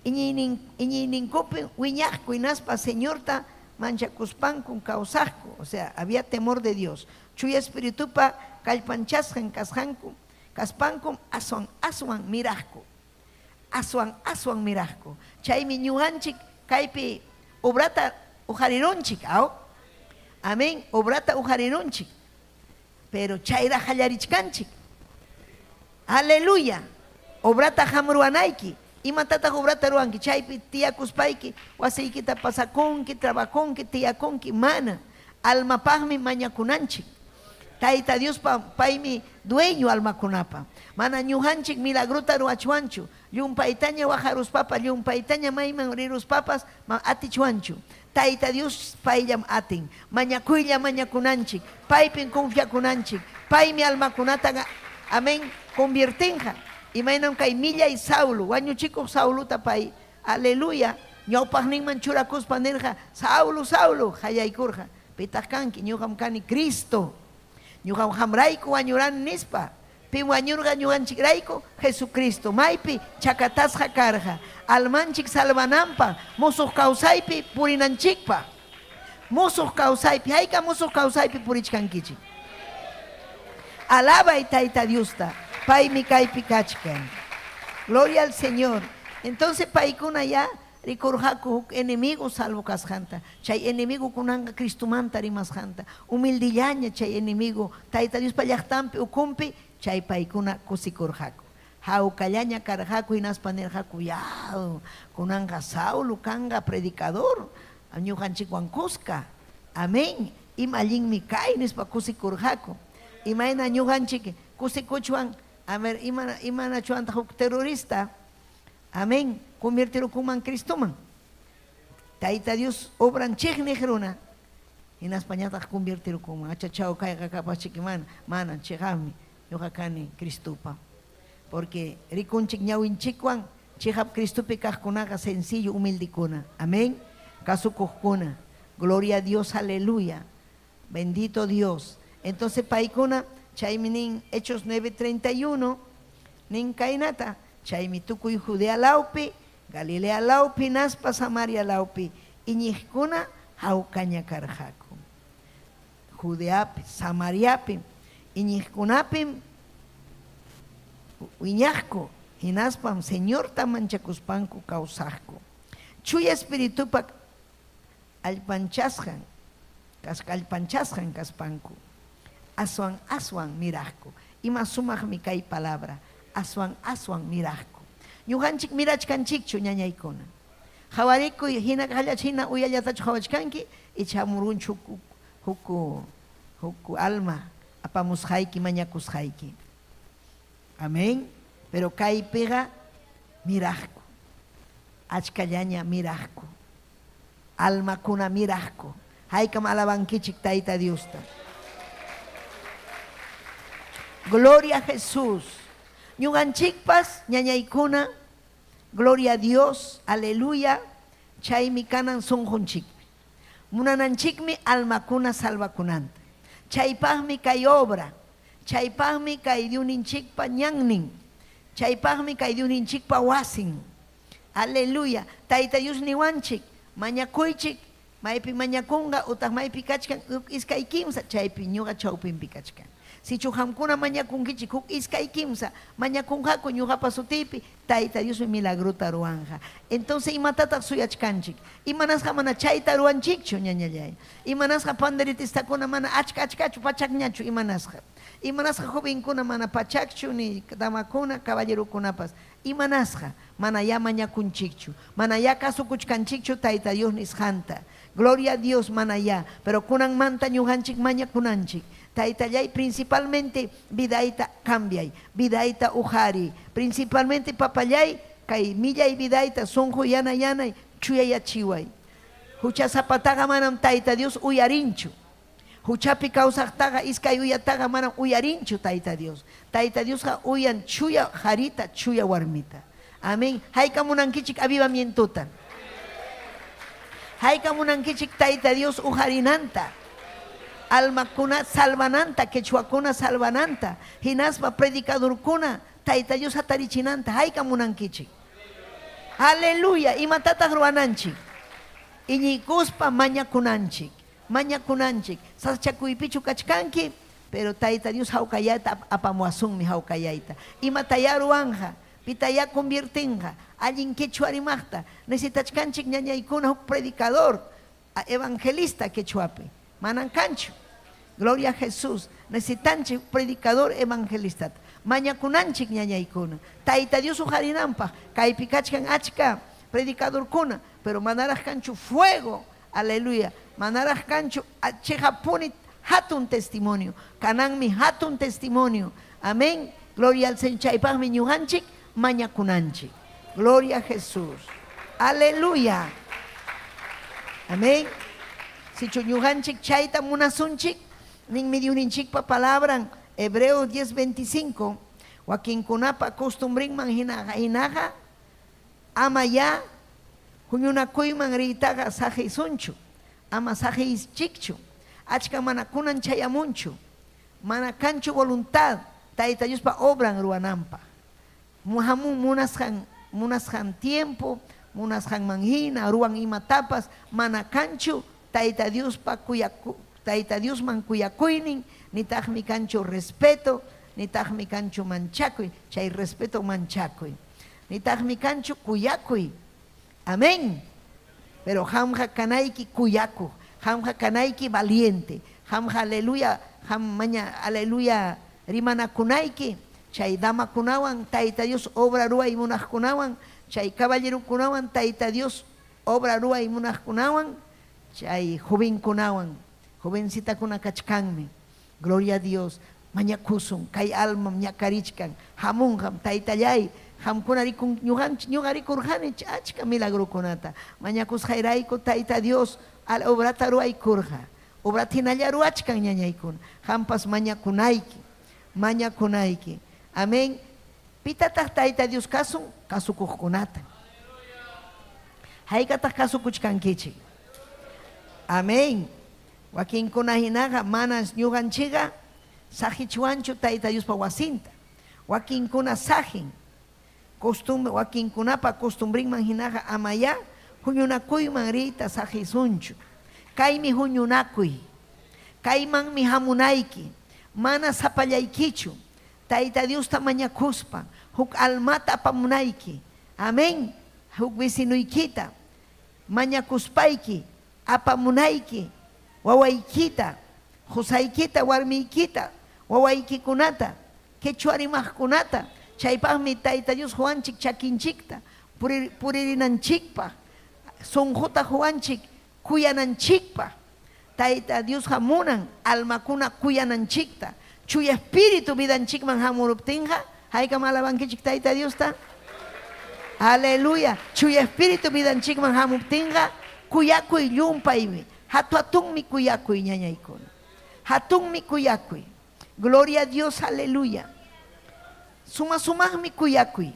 Iñiynin, iñiyninkupi wiñaqku hinaspa Señorta manchakuspankum kawsaqku. O sea, había temor de Dios. Chuya Espiritupa kallpanchasqan kasqanku kaspankum aswan aswan miraqku. Aswan aswan miraqku. Chaymi ñuqanchik kaypi obrata uqarirunchik, aw? Amén, obrata uqarirunchik. Pero chayraq qallarichkanchik. Aleluya! Obrata qam ruwanayki. Imatataq obrata ruwanki? Chaypi tiyakuspayki wasiykita pasakunki, trabajonki, tiyakunki? Mana. Almapaqmi mañakunanchik. Tayta Diospa paymi dueño almakunapa. Mana ñuqanchik milagrota ruwachwanchu. Llumpaytaña waqaruspapas, llumpaytaña mayman riruspapas ma atichwanchu. Tayta Dios payllam atin. Mañakuylla mañakunanchik. Paypim confiakunanchik. Paymi almakunata, amén, conviertinqa. Imaynam kay millay Saulo, wañuchikuq Sauluta pay, aleluya, ñawpaqninman churakuspa nirqa, Saulo, Saulo, qayaykurqa. Pitaq kanki? Ñuqam kani Cristo. Ñuqam qamrayku wañurani nispa. Pim wañurqa ñuqanchikrayku? Jesucristo. Maypi? Chakatasqa karqa. Almanchik salvananpaq, musuq kawsaypi purinanchikpaq. Musuq kawsaypi. Hayka musuq kawsaypi purichkankichik? Alabay Tayta Diosta. Paymi kaypi kachkan. Gloria al Señor. Entonces paykuna ya Rikurqaku huk enemigo salvo kasqanta, chay enemigokunanqa Cristomanta rimasqanta, humildellaña chay enemigo Tayta Diospa llaqtanpi ukunpi, chay paykuna kusikurqaku. Hawkallaña karqaku hinaspa nirqaku, Yaw, kunanqa Saulo kanqa predicador ñuqanchikwan kuska. Amén, ima allinmi kay, nispa kusikurqaku. Imayna ñuqanchik kusikuchwan, a ver, ima, imanachwantaq huk terrorista? Amén. Convertirukunman Cristoman. Tayta Dios obran chiqniq runa. Hinaspañataq convertirukunman. Achachaw kayqa capazchiki mana, mana chiqapmi. Ñuqa kani Cristopa. Porque rikunchik ñawinchikwan chiqap Cristopi kaqkunaqa sencillo humildekuna. Amén. Kasukuqkuna. Gloria a Dios, aleluya. Bendito Dios. Entonces paykuna chaymi nin Hechos 9:31 nin kaynata, chaymi tukuy Judea lawpi, Galilea lawpi hinaspa Samaria lawpi iñiqkuna hawkaña karqaku. Judeapi, Samariapi iñiqkunapim wiñaqku hinaspam Señorta manchakuspanku kawsaqku. Chuya Espiritupa Allpanchasqan kallpanchasqan kaspanku, aswan aswan miraqku. Ima sumaqmi kay palabra, aswan aswan miraqku. Ñuqanchik mirachkanchikchu, ñañaykuna? Qawarikuy, hina qallach hina uyallatachu qawachkanki, icha hamurunchu huk huk alma apamusqayki, mañakusqayki. Amén. Pero kaypiqa miraqku. Achkallaña miraqku. Almakuna miraqku. Haykam alabankichik Tayta Diosta. Gloria a Jesús. Ñuqanchikpas, ñañaykuna, gloria a Dios, aleluya, chaymi kanan sunqunchikpi. Munananchikmi almakuna salvakunanta. Chaypaqmi kay obra, chaypaqmi kay Diosninchikpa ñannin, chaypaqmi kay Diosninchikpa wasin. Aleluya! Tayta Dios niwanchik, Mañakuychik, maypi mañakunqa utaq maypi kachkan huk iskay kimsa, chaypi ñuqa chawpinpi kachkan. Sichu qamkuna mañakunkichik huk iskay kimsa mañakunqaku ñuqapa sutiypi, Tayta Diosmi milagrota ruwanqa. Entonces imatataq suyachkanchik? Imanasqa mana chayta ruwanchikchu, ñañallay? Imanasqa panderetistakuna mana achka achkachu, pachakñachu? Imanasqa? Imanasqa jovenkuna mana pachakchu, ni damakuna, caballerokunapas? Imanasqa? Manayá mañakunchikchu. Manayá kasukuchkanchikchu Tayta Dios nisqanta. Gloria a Dios, manayá. Pero kunanmanta ñuqanchik mañakunanchik. Taytallay, principalmente vidayta cambiay, vidayta uqariy. Principalmente papallay, kay millay vidayta sunqu yana yanay chuyayachiway. Huchasapataqa manam Tayta Dios uyarinchu. Huchapi kawsaqtaqa iskay uyataqa manam uyarinchu Tayta Dios. Tayta Diosqa uyan chuya qarita, chuya warmita. Amén. Hayka munankichik avivamientota? Hayka munankichik Tayta Dios uqarinanta? Almakuna salvananta, quechuakuna salvananta, hinaspa predicadorkuna Tayta Dios hatarichinanta. Hayka munankichik? Aleluya. Imatataq ruwananchik? Iñiykuspa mañakunanchik. Mañakunanchik. Sasachakuypichu kachkanki? Pero Tayta Dios hawkayayta apamuwasunmi hawkayayta. Imatayá ruwanqa? Pitayá conviertinqa? Allin quechua rimaqta. Necesitachkanchik ñañaykuna huk predicador, evangelista quechuapi. Manan kanchu. Gloria a Jesús. Necesitanchik huk predicador evangelistata. Mañakunanchik ñañaykuna. Tayta Dios uqarinanpaq. Kaypi kachkan achka predicadorkuna, pero manaraq kanchu fuego. Aleluya! Manaraq kanchu cheqappuni hatun testimonio. Kananmi hatun testimonio. Amén. Gloria al Señor. Chaypaqmi ñuqanchik mañakunanchik. Gloria a Jesús. Aleluya. Amén. Sichu ñuqanchik chayta munasunchik, ninmi Diosninchikpa palabran, Hebreos 10:25, wakinkunapa costumbrinman hinaqa Amayá huñunakuyman riytaqa saqisunchu, ama saqiychikchu. Achka mana kunan chayamunchu, mana kanchu voluntad Tayta Diospa obran ruwananpaq. Hamun munasqan munasqan tiempo, munasqanman hina ruwan imatapas, mana kanchu Tayta Diospa kuyaku Tayta Diosman kuyakuynin, nitaqmi kanchu respeto, nitaqmi kanchu manchakuy, chay respeto manchakuy. Nitaqmi kanchu kuyakuy. Amén. Pero qamqa kanayki kuyakuq, qamqa kanayki valiente, qamqa aleluya, qam maña aleluya rimanakunayki chay damakunawan Tayta Dios obra ruway munaqkunawan, chay caballerokunawan Tayta Dios obra ruway munaqkunawan, chay jovenkunawan, jovencitakuna kachkanmi. Gloria a Dios, mañakusun, kay almam ñakarichkan, hamunqam, Taytalláy, qamkuna rikun, ñuqanchik, ñuqa rikurqani achka milagrokunata, mañakusqayrayku Tayta Dios al obrata ruwaykurqa, obrata hinalla ruwachkan ñañaykuna, qampas mañakunayki, mañakunayki. Amén. Pitataq Tayta Dios kasun? Kasukuqkunata. Haykataq kasukuchkankichik? Amén. Wakinkuna hinaqa manas ñuqanchikqa saqichwanchu Tayta Diospa wasinta. Wakinkuna saqin. Costumbre, wakinkunapa costumbrinman hinaqa amayá huñunakuyman riyta saqisunchu. Kaymi huñunakuy. Kaymanmi hamunayki. Mana sapallaykichu. Tayta Diosta mañakuspa huk almata apamunayki. Amén. Huk vecinoykita mañakuspayki apamunayki wawaykita, qusaykita, warmiykita, wawaykikunata, quechua rimaqkunata, chaypaqmi Tayta Dios quwanchik chakinchikta puririnanchikpaq, sunquta quwanchik kuyananchikpaq. Tayta Diosqa munan almakuna kuyananchikta. Chuya Espíritu vidanchikman hamuruptinqa, haykam alabankichik Tayta Diosta? Aleluya! Chuya Espíritu vidanchikman hamuptinqa, kuyakuy llumpaymi. Hatu-hatunmi kuyakuy, ñañaykuna. Hatunmi kuyakuy. Gloria a Dios, aleluya. Suma-sumaqmi kuyakuy.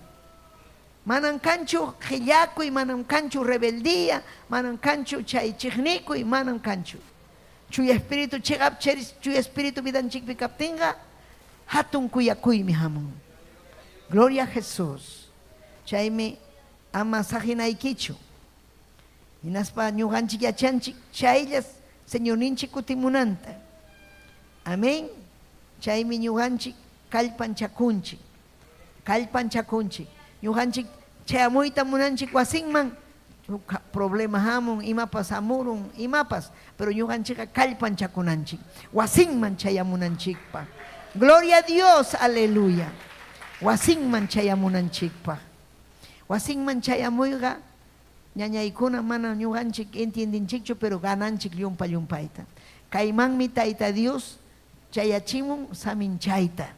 Manam kanchu qellakuy, manam kanchu rebeldía, manam kanchu chay chiqnikuy, manam kanchu. Chuya Espíritu cheqap Chuya Espíritu vidanchikpi kaptinqa, hatun kuyakuymi hamun. Gloria a Jesús. Chaymi ama saqinaykichu. Hinaspa ñuqanchik yachanchik chaylla Señorninchik kutimunanta. Amén. Chaymi ñuqanchik kallpanchakunchik. Kallpanchakunchik. Ñuqanchik chayamuyta munanchik wasinman, huk problema hamun, imapas hamurun, imapas, pero ñuqanchikqa kallpanchakunanchik wasinman chayamunanchikpaq. Gloria a Dios, aleluya. Wasinman chayamunanchikpaq. Wasinman chayamuyqa ñañaykuna mana ñuqanchik entiendinchikchu, pero gananchik llumpa llumpayta. Kaymanmi Tayta Dios chayachimun saminchayta.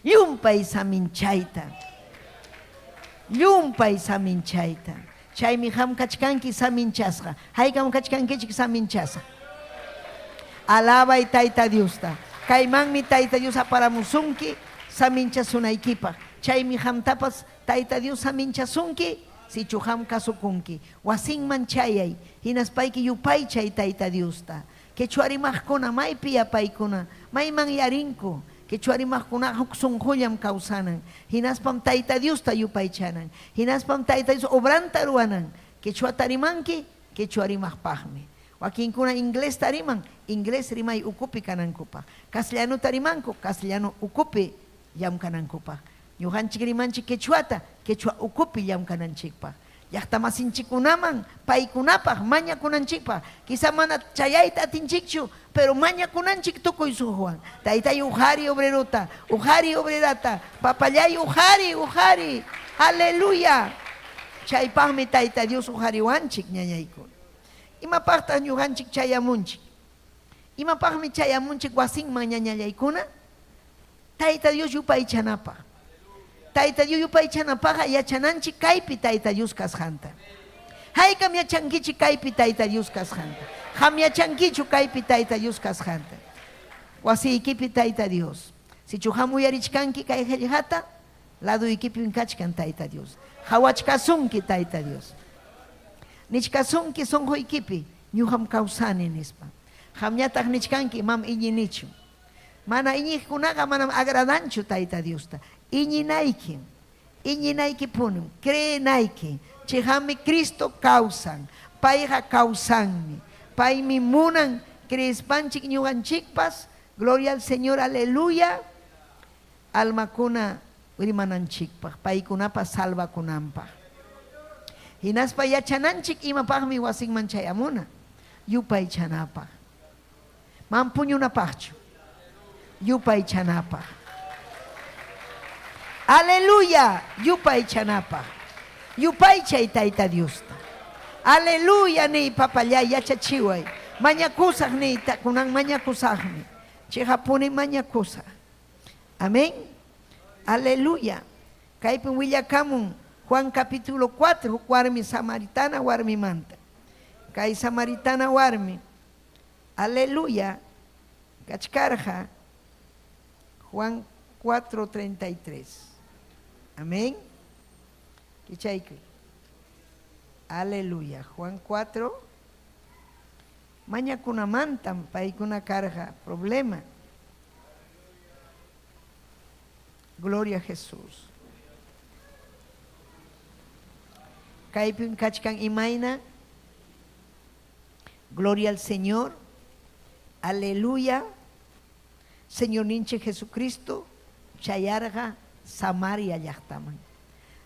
Llumpay saminchayta. Llumpay saminchayta. Chaymi qam kachkanki saminchasqa. Haykam kachkankichik saminchasqa? Alabay Tayta Diosta. Kaymanmi Tayta Dios aparamusunki saminchasunaykipaq. Chaymi qamtapas Tayta Dios saminchasunki sichu qam kasukunki. Wasinman chayay, hinaspayki yupaychay Tayta Diosta. Quechua rimaqkuna, maypi yapaykuna, mayman yarinku? Quechua rimaqkunaqa huk sunqullam kawsanan, hinaspam Tayta Diosta yupaychanan, hinaspam Tayta Dios obranta ruwanan. Quechuata rimanki, quechua rimaqpaqmi. Wakinkuna inglesta riman, inglés rimay ukupi kanankupaq. Castellanuta rimanku, castellano ukupi llamkanankupaq. Ñuqanchik rimanchik quechuata, quechua ukupi llamkananchikpaq. Llaqtamasinchikkunaman paykunapaq mañakunanchikpaq. Quizá mana chayayta atinchikchu, pero mañakunanchik tukuy sunquwan. Taytay uqari obrerota, uqari obrerata, papallay uqari, uqari. Aleluya. Chaypaqmi Tayta Dios uqariwanchik, ñañaykuna. Imapaqtaq ñuqanchik chayamunchik? Imapaqmi chayamunchik wasinman ñañallaykuna? Tayta Dios yupaychanapaq. Tayta Dios yupaychanapaqqa yachananchik kaypi Tayta Dios kasqanta. Haykam yachankichik kaypi Tayta Dios kasqanta? Qam yachankichu kaypi Tayta Dios kasqanta? Wasiykipi Tayta Dios. Sichu qam uyarichkanki kay qellqata, ladoykipim kachkan Tayta Dios. Qawachkasunki Tayta Dios. Nichkasunki sonqoykipi, ñuqam kawsani nispa. Qamñataq nichkanki, mam iñinichu. Mana iñiqkunaqa manam agradanchu Tayta Diosta. Iñinaykim, iñinaykipunim, creenayki, cheqapmi Cristo kawsan, payqa kawsanmi. Paymi munan creespanchik ñuqanchikpas, gloria al Señor, aleluya, almakuna rimananchikpaq, paykunapas salvakunanpaq. Hinaspa yachananchik imapaqmi wasinman chayamuna, yupaychanapaq. Manam puñunapaqchu, yupaychanapaq. Aleluya, yupaychanapaq. Yupaychay Tayta Diosta. Aleluya niy, papallay, yachachiway. Mañakusaq niyta, kunan mañakusaqmi. Cheqapuni mañakusaq. Amén. Aleluya. Kaypim willakamun Juan capítulo 4, huk warmi samaritana warmimanta. Kay samaritana warmi Aleluya kachkarqa Juan 4:33. Amén. Kichaykuy. Aleluya. Juan 4. Mañakunamantam paykuna karqa problema. Gloria a Jesús. Kaypim kachkan imayna Gloria al Señor. Aleluya. Señorninchik Jesucristo chayarqa Samaria llaqtaman.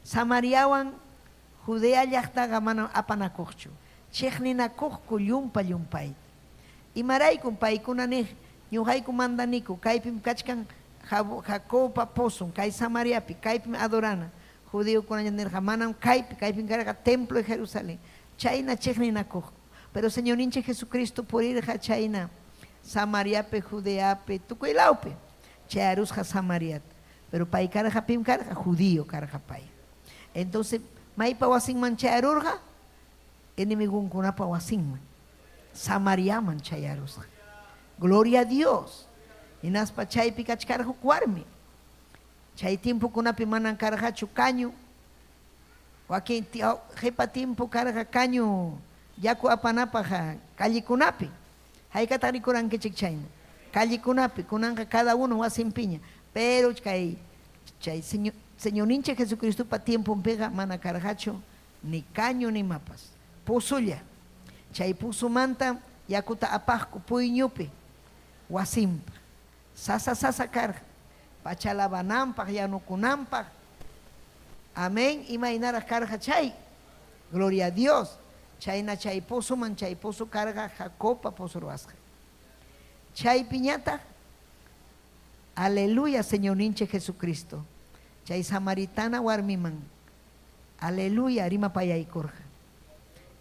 Samariawan Judea llaqtaqa manam apanakuqchu, chiqninakuqku llumpa-llumpayta. Imaraykum paykuna niq, Ñuqayku mandaniku, kaypim kachkan Jacobpa pozon, kay Samariapi, kaypim adorana. Judiokunaña nirqa, Manam kaypi, kaypim karqa templo de Jerusalén. Chayna chiqninakuqku. Pero Señorninchik Jesucristo purirqa chayna Samariapi, Judeapi, tukuy lawpi. Chayarusqa Samariata. Pero pay karqa pim karqa? Judío karqa pay. Entonces, maypa wasinman chayarurqa? Enemigonkunapa wasinman. Samariaman chayarusqa. Gloria a Dios. Hinaspa chaypi kachkarqa huk warmi. Chay tiempokunapi manam karqachu caño. Wakin qipa tiempo karqa caño yaku apanapaq callekunapi. Haykataq rikurankichik chayna? Callekunapi, kunanqa cada uno wasinpiña. Pero kay chay Señorninchik Jesucristopa tiemponpiqa mana karqachu ni caño ni imapas. Pozolla. Chay pozomantam yakuta apaqku puyñupi wasinpaq. Sasa sasa karqa. Pacha lavananpaq, yanukunanpaq. Amén. Imaynaraq karqa chay. Gloria a Dios. Chayna chay pozoman, chay pozo karqa Jacobpa pozo ruwasqan. Chaypiñataq, aleluya, Señorninchik Jesucristo, chay samaritana warmiman, aleluya, rimapayaykurqa.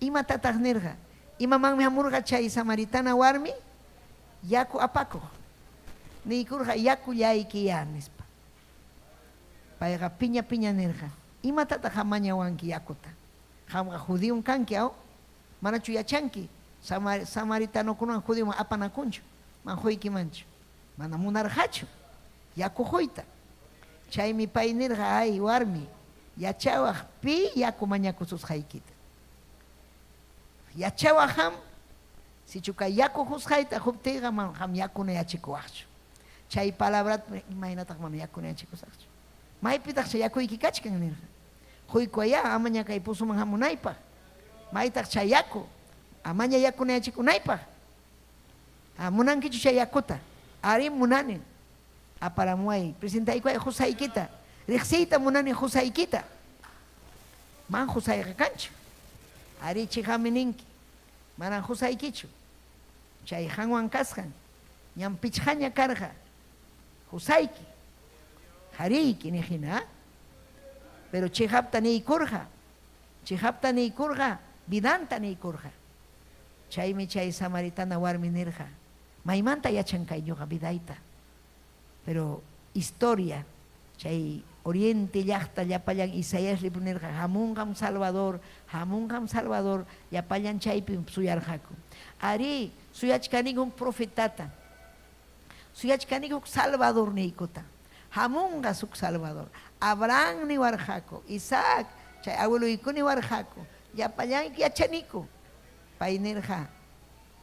Imatataq nirqa? Imamanmi hamurqa chay samaritana warmi? Yaku apakuq. Niykurqa, Yakullaykiyá, nispa. Payqa piña piña nirqa, Imatataq qam mañawanki yakuta? Qamqa judiom kanki, aw? Manachu yachanki samaritanokunawan judioman apanakunchu? Man quykimanchu? Mana munarqachu yaku quyta. Chaymi pay nirqa, Ay, warmi, yachawaq pi yaku mañakususqaykita. Yachawaq qam, sichu kay yaku qusqayta quptiyqa manam qam yakunayachikuwaqchu. Chay palabrata imaynataq mana yakunayachikusaqchu? Maypitaq chay yakuyki kachkan? nirqa. Quykuwayá, amaña kay pozoman hamunaypaq. Maytaq chay yaku? Amaña yakunayachikunaypaq. Ah, munankichu chay yakuta? Arí, munani. Aparamuway, presentaykuway qusaykita. Riqsiyta munani qusaykita. Man qusayqa kanchu. Arí, chiqami ninki. Manan qusaykichu. Chay qanwan kasqan ñam pichqaña karqa qusayki, qariyki niq hina. Pero chiqapta niykurqa. Chiqapta niykurqa, vidanta niykurqa. Chaymi chay samaritana warmi nirqa, Maymanta yachan kay ñuqa vidayta? Pero historia, chay oriente llaqta llapallan Isaías libro nirqa, Hamunqam Salvador, hamunqam Salvador, llapallan chaypim suyarqaku. Arí, suyachkaniku huk profetata, suyachkaniku huk Salvadorniykuta. Hamunqas huk Salvador. Abraham niwarqaku, Isaac, chay abueloyku niwarqaku, llapallanku yachaniku. Pay nirqa,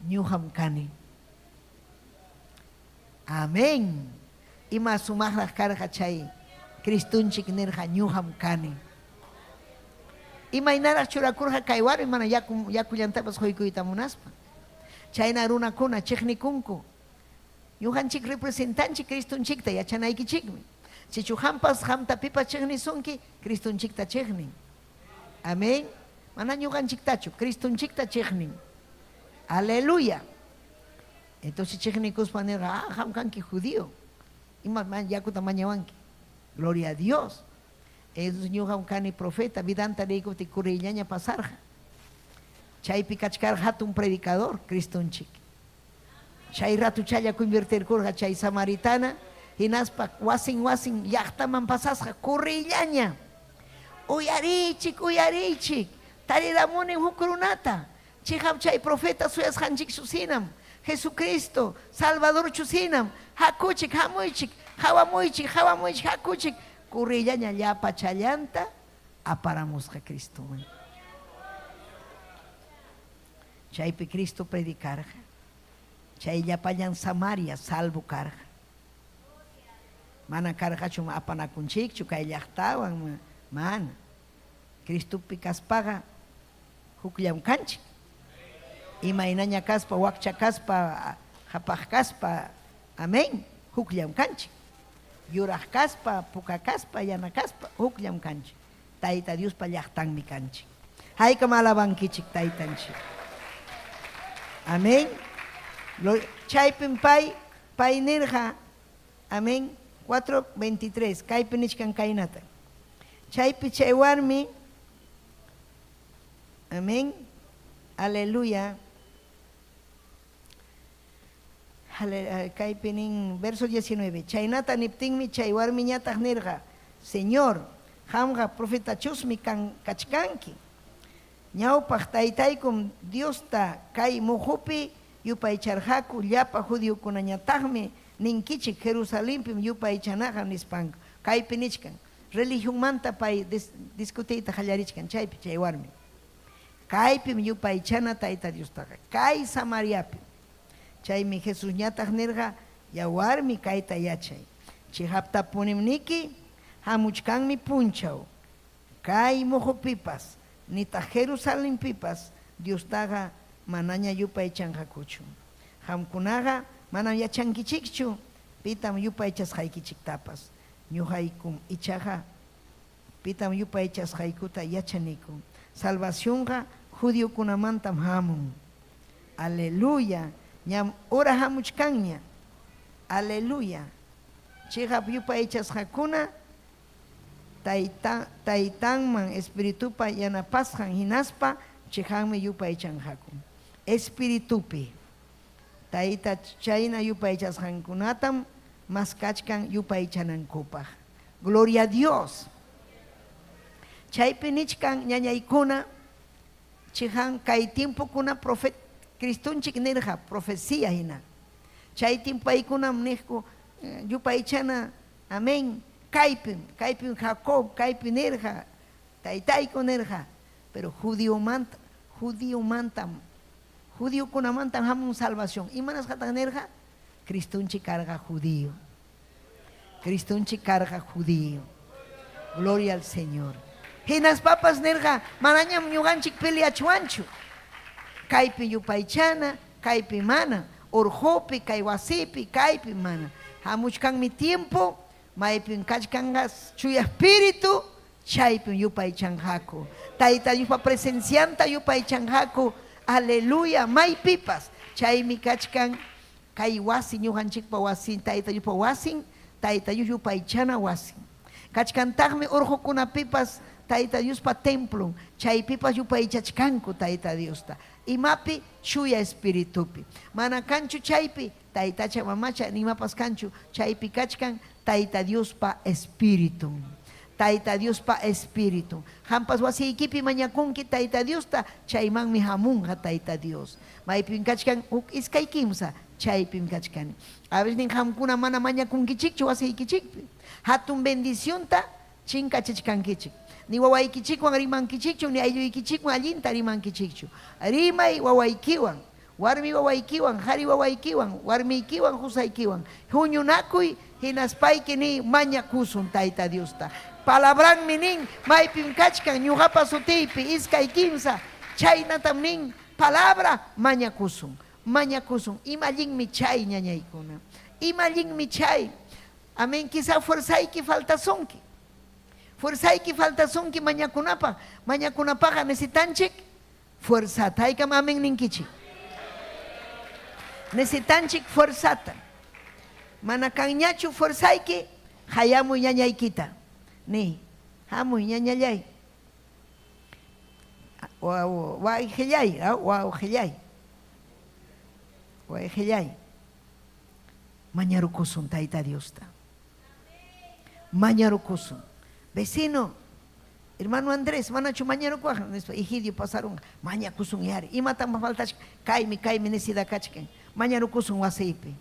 Ñuqam kani. Amén. Ima sumaqraq karqa chay Cristonchik nirqa, Ñuqam kani. Imaynaraq churakurqa kay warmi mana yaku yakullantapas quykuyta munaspa. Chayna runakuna chiqnikunku. Ñuqanchik representanchik Cristonchikta yachanaykichikmi. Sichu qampas qamta pipas chiqnisunki, Cristonchikta chiqnin. Amén. Mana ñuqanchiktachu, Cristonchikta chiqnin. Aleluya. Entonces chiqnikuspa nirqa, ah, qam kanki judío. Ima yakuta mañawanki. Gloria a Dios. Entonces ñuqam kani profeta, vidanta niykuptin kuriyllaña pasarqa. Chaypi kachkarqa hatun predicador, Cristonchik. Chay ratuchalla convertirkurqa chay samaritana, hinaspa wasin wasin llaqtaman pasasqa kurriyllaña. Uyariychik, uyariychik, tariramunim huk runata, chiqap chay profeta suyasqanchikchu hinam, Jesucristo, Salvadorchus hinam, hakuchik, hamuychik, qawamuychik, qawamuychik, hakuchik, kurriyllaña llapa challanta aparamusqa Cristoman. Chaypi Cristo predicarqa. Chay llapallan Samaria salvo karqa. Mana karqachu apanakunchikchu kay llaqtawan, mana. Cristopi kaspaqa hukllam kanchik. Imaynaña kaspa, wakcha kaspa, qapaq kaspa, amén, hukllam kanchik. Yuraq kaspa, puka kaspa, yana kaspa, hukllam kanchik. Tayta Diospa llaqtanmi kanchik. Haykam alabankichik Taytanchik. Amén. Chaypim pay, pay nirqa, amén, 4:23, kaypi nichkan kaynata. Chaypi chay warmi, amén, aleluya, Kaypi nin, verso 19, Chaynata niptinmi chay warmiñataq nirqa, Señor, qamqa profetachusmi kachkanki. Ñawpaq taytaykum Diosta kay muqupi yupaycharqaku, llapa judiokunañataqmi ninkichik Jerusalenpim yupaychanaqa, nispanku. Kaypi nichkan, religionmanta pay discutiyta qallarichkan chaypi chay warmi. Kaypim yupaychana Tayta Diostaqa, kay Samariapim. Chaymi Jesusñataq nirqa, Ya warmi, kayta yachay. Chiqaptapunim niki, hamuchkanmi punchaw, kay muqupipas nitaq Jerusalenpipas Diostaqa manaña yupaychanqakuchu. Qamkunaqa manam yachankichikchu. Pitam yupaychasqaykichiktapas. Ñuqaykum ichaqa pitam yupaychasqaykuta yachaniku. Salvacionqa judiokunamantam hamun. Aleluya! Ñam hora hamuchkanña. Aleluya! Chiqap yupaychasqakuna Tayta, Taytanman Espiritupa yanapasqan hinaspa chiqanmi yupaychanqaku. Espiritupi. Tayta chayna yupaychasqankunatam maskachkan yupaychanankupaq. Gloria a Dios! Chaypi nichkan ñañaykuna, chiqan kay tiempokuna profet Cristonchik nirqa profecía hina. Chay tiempaykunam niqku yupaychana Amén. Kaypim, kaypim Jacob, kaypi nirqa, taytayku nirqa, pero judiomanta, judiomantam, judiokunamantam hamun salvación. Imanasqataq nirqa? Cristonchik karqa judío. Cristonchik karqa judío. Gloria al Señor. Hinaspapas nirqa, manañam ñuqanchik peleachwanchu. Kaypi yupaychana, kaypi mana, urqupi, kay wasipi, kaypi mana. Hamuchkanmi tiempo maypim kachkanqa Chuya Espíritu, chaypim yupaychanqaku. Tayta Diospa presencianta yupaychanqaku, aleluya, maypipas. Chaymi kachkan kay wasi, ñuqanchikpa wasin, Tayta Diospa wasin, Tayta Dios yupaychana wasin. Kachkantaqmi urqukunapipas Tayta Diospa templon, chaypipas yupaychachkanku Tayta Diosta. Imapi? Chuya Espiritupi. Mana kanchu chaypi taytacha mamacha ni imapas kanchu, chaypi kachkan Tayta Diospa Espiritun. Tayta Diospa Espiritun. Qampas wasiykipi mañakunki Tayta Diosta, chaymanmi hamunqa Tayta Dios. Maypim kachkan huk iskay kimsa, chaypim kachkani. A veces nin qamkuna mana mañakunkichikchu wasiykichikpi. Hatun bendicionta chinkachichkankichik. Ni wawaykichikwan rimankichikchu, ni aylluykichikwan allinta rimankichikchu. Rimay wawaykiwan, warmi wawaykiwan, qari wawaykiwan, warmiykiwan, qusaykiwan. Huñunakuy hinaspayki niy mañakusun Tayta Diosta. Palabranmi nin, maypim kachkan ñuqapa sutiypi iskay kimsa, chaynatam nin palabra mañakusun. Mañakusun. Ima allinmi chay ñañaykuna. Ima allinmi chay. Amén. Quizá fuerzayki faltasunki. Fuerzayki faltasunki mañakunapaq. Mañakunapaqqa necesitanchik fuerzata. Haykam amén ninkichik? Necesitanchik fuerzata. Mana kanñachu fuerzayki, hayamuy ñañaykita. Niy, hamuy ñañallay. Wawqillay, wawqillay. Wawqillay. Mañarukusun Tayta Diosta. Mañarukusun. Vecino, hermano Andrés, manachu mañarukuwaq? Nispa, Egidio pasarunqa. Mañakusun yari. Imatam faltachkan? Kaymi, kaymi nisida kachkan. Mañarukusun wasiypi.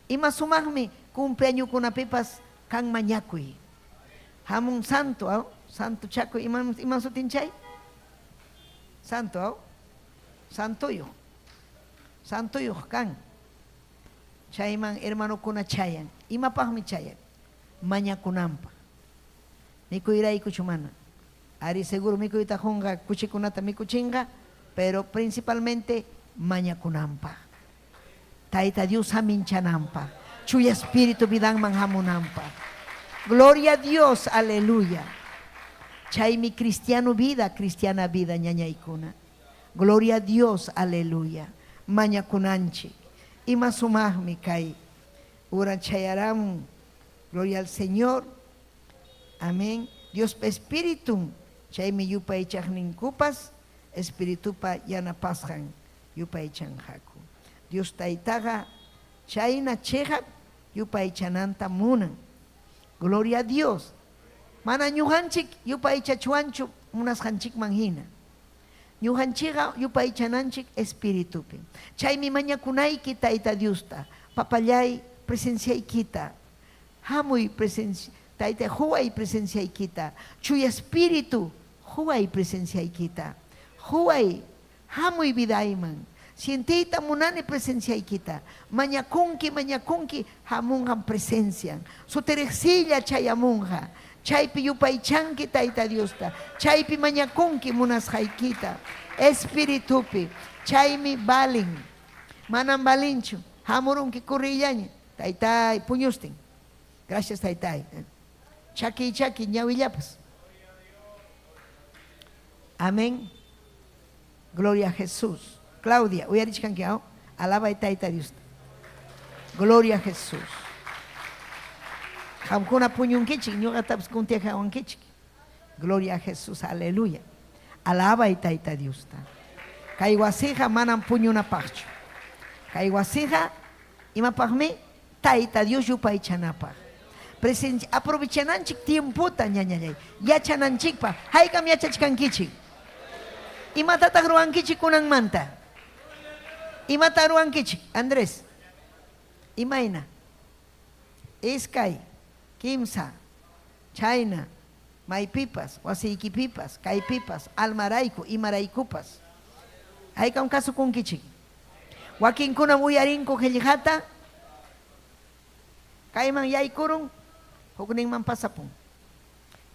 Ima sumaqmi cumpleañokunapipas kan mañakuy. Hamun santo, aw? Santo chakuy, imam, imam sutin chay? Santo, aw? Santoyuq. Santoyuq kan. Chayman hermanokuna chayan. Imapaqmi chayan? Mañakunanpaq. Mikuyraykuchu mana. Ari seguro mikuyta qunqa, kuchikunata mikuchinqa, pero principalmente mañakunanpaq. Tayta Dios haminchananpaq. Chuya Espíritu vidanman hamunanpaq. Gloria a Dios, aleluya. Chaymi cristiano vida, cristiana vida ñañaykuna. Gloria a Dios, aleluya. Mañakunanchik. Ima sumaqmi kay ura chayaramun. Gloria al Señor. Amén. Diospa Espiritun, chaymi yupaychaqninkupas Espiritupa yanapasqan yupaychanqaku. Dios Taytaqa chayna cheqap yupaychananta munan. Gloria a Dios. Mana ñuqanchik yupaychachwanchu munasqanchikman hina. Ñuqanchikqa yupaychananchik Espiritupim. Chaymi mañakunayki Tayta Diosta, Papalláy, presenciaykita hamuy, Tayta, quway presenciaykita, Chuya Espíritu, quway presenciaykita, quway, hamuy vidayman. Sientiyta munani presenciaykita. Mañakunki, mañakunki, hamunqam presencian. Sutiriqsilla chayamunqa. Chaypi yupaychanki Tayta Diosta. Chaypi mañakunki munasqaykita. Espiritupi. Chaymi valin. Manam valinchu. Hamurunki kurriyllaña. Taytáy, puñustin. Gracias, taytáy. Chakiy chaki ñawillapas. Amén. Gloria a Jesús. Claudia, uyarichkanki aw? Alabay Tayta Diosta. Gloria a Jesús. Qamkuna puñunkichik, ñuqatapas kuntiajawankichik. Gloria a Jesús, aleluya. Alabay Tayta Diosta. Kay wasiqa manam puñunapaqchu. Kay wasiqa imapaqmi? Tayta Dios yupaychanapaq. Presen aprovechananchik tiempota ñañallay, yachananchikpaq. Haykam yachachkankichik? Imatataq ruwankichik kunanmanta? Imata ruwankichik, Andrés? Imayna? Iskay, kimsa, chayna, maypipas, wasiykipipas, kaypipas, almarayku, imaraykupas. Haykam kasukunkichik? Wakinkunam uyarinku qillqata, kayman yaykurun, hukninman pasapun.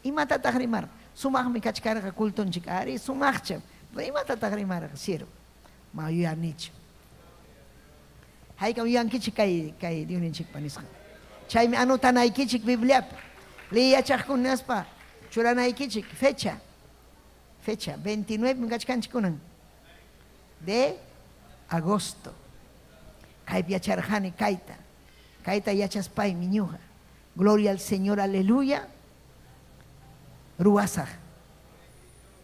Imatataq rimarqa? Sumaqmi kachkarqa cultonchik. Arí, sumaqcham. Pero imatataq rimarqa? Siervo. Ma yuyanichu. Haykam yuyankichik kay kay Diosninchikpa nisqan. Chaymi anotanaykichik Bibliapi. Liy yachaqkunaspa churanaykichik fecha. Fecha 29 kachkanchik kunan. De agosto. Kaypi yacharqani kayta. Kayta yachaspaymi ñuqa. Gloria al Señor, aleluya. Ruwasaq.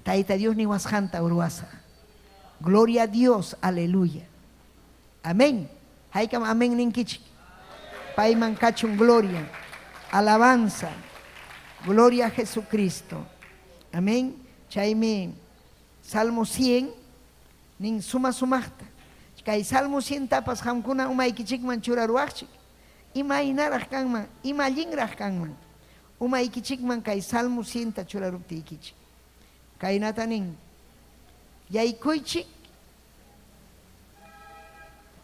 Tayta Dios niwasqanta ruwasaq. Gloria a Dios, aleluya. Amén. Haykam amén ninkichik. Payman kachun gloria, alabanza, gloria a Jesucristo. Amén. Chaymi Salmo 100 nin suma-sumaqta. Kay Salmo 100tapas qamkuna umaykichikman churaruwaqchik. Imaynaraq kanman, ima allinraq kanman umaykichikman kay Salmo 100ta churaruptiykichik. Kaynata nin, Yaykuychik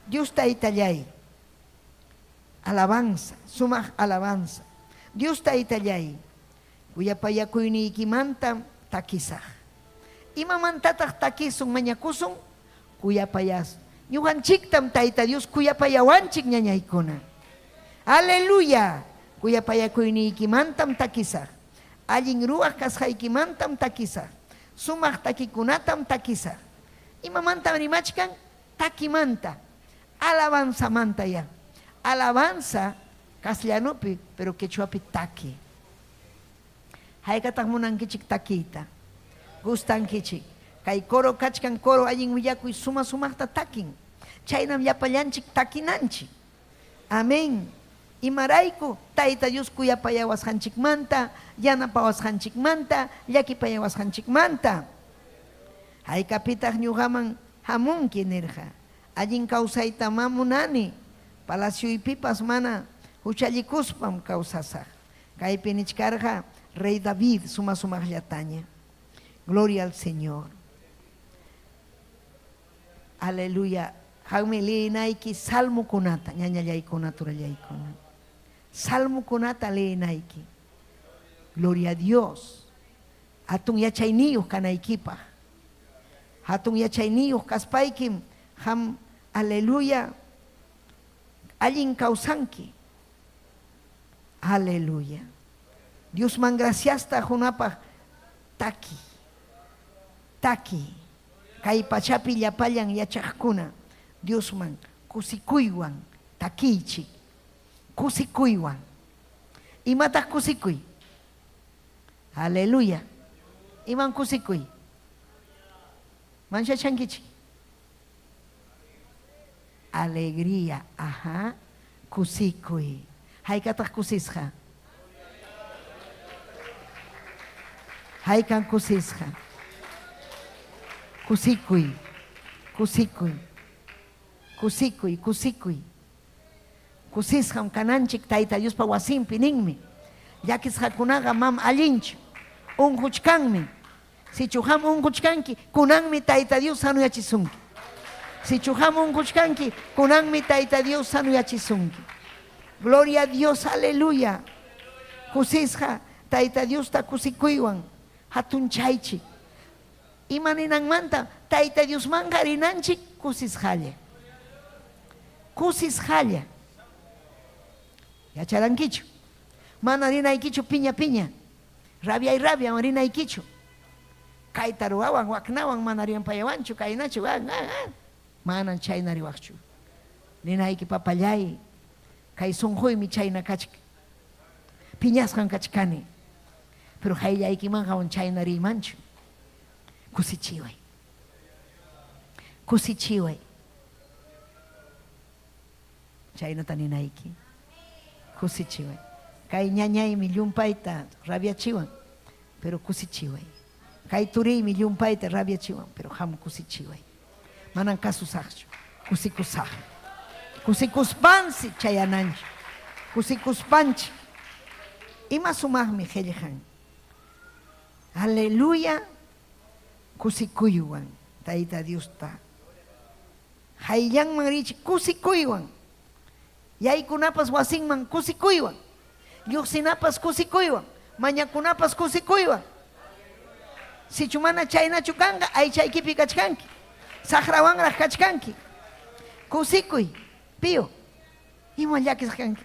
Dios Taytalláy, alabanza, sumaq alabanza. Dios Taytalláy, kuyapayakuyniykimantam takisaq. Imamantataq takisun, mañakusun? Kuyapayas. Ñuqanchiktam Tayta Dios kuyapayawanchik ñañaykuna. Aleluya! Kuyapayakuyniykimantam takisaq. Allin ruwaq kasqaykimantam takisaq. Sumaq takikunatam takisaq. Imamantam rimachkan? Takimanta, alabanzamanta ya. Alabanza castellanopi, pero quechuapi taki. Haykataq munankichik takiyta? Gustankichik? Kay coro kachkan coro allin willakuy suma sumaqta takin. Chaynam llapallanchik takinanchik. Amén. Imarayku? Tayta Dios kuyapayawasqanchikmanta, yanapawasqanchikmanta, llakipayawasqanchikmanta. Haykapitaq ñuqaman hamunki? nirqa. Allin kawsaytamá munani, palacioypipas mana huchallikuspam kawsasaq. Kaypi nichkarqa rey David suma-sumaqllataña. Gloria al Señor. Aleluya. Qanmi leenayki salmokunata, ñañallaykuna, turallaykuna. Salmokunata leenayki. Gloria a Dios. Hatun yachayniyuq kanaykipaq. Hatun yachayniyuq kaspaykim qam, aleluya, allin kawsanki. Aleluya. Diosman graciasta qunapaq taki. Taki. Kay pachapi llapallan yachaqkuna Diosman kusikuywan takiychik. Kusikuywan. Imataq kusikuy? Aleluya. Iman kusikuy? Manchachankichik. Alegría, ajá. Kusikuy. Haykataq kusisqa? Haykan kusisqa? Kusikuy, kusikuy, kusikuy, kusikuy. Kusisqam kananchik Tayta Diospa wasinpi ninmi. Llakisqakunaqa mam allinchu. Unquchkanmi. Sichu qam unquchkanki, kunanmi Tayta Dios sanoyachisunki. Sichu qam unquchkanki, kunanmi Tayta Dios sanoyachisunki. Gloria a Dios, aleluya. Kusisqa Tayta Diosta kusikuywan hatunchaychik. Ima ninanmanta Tayta Diosmanqa rinanchik kusisqalla. Kusisqalla. Yacharankichu? Mana rinaykichu piña piña, rabiay rabiawan rinaykichu. Kayta ruwawan, waknawan mana rimapayawanchu, kaynachu, Manan chayna riwaqchu. Ninayki, Papallay, kay sunquymi chayna kachkan. Piñasqan kachkani. Pero qayllaykimanqa aún chayna riymanchu. Kusichiway. Kusichiway. Chaynata ninayki. Kusichiway. Kay ñañaymi llumpayta rabiachiwan, pero kusichiway. Kay turiymi llumpayta rabiachiwan, pero qam kusichiway. Manan kasusaqchu, kusikusaqmi. Kusikuspansi chayananchik. Kusikuspanchik. Ima sumaqmi qellqan. Aleluya kusikuywan Tayta Diosta Qayllanman richik kusikuywan, yaykunapas wasinman kusikuywan, lluqsinapas kusikuywan, mañakunapas kusikuywan. Sichu mana chaynachu kanqa, aychaykipi kachkanki, saqrawanraq kachkanki. Kusikuy, Pío, iman llakisqa kanki?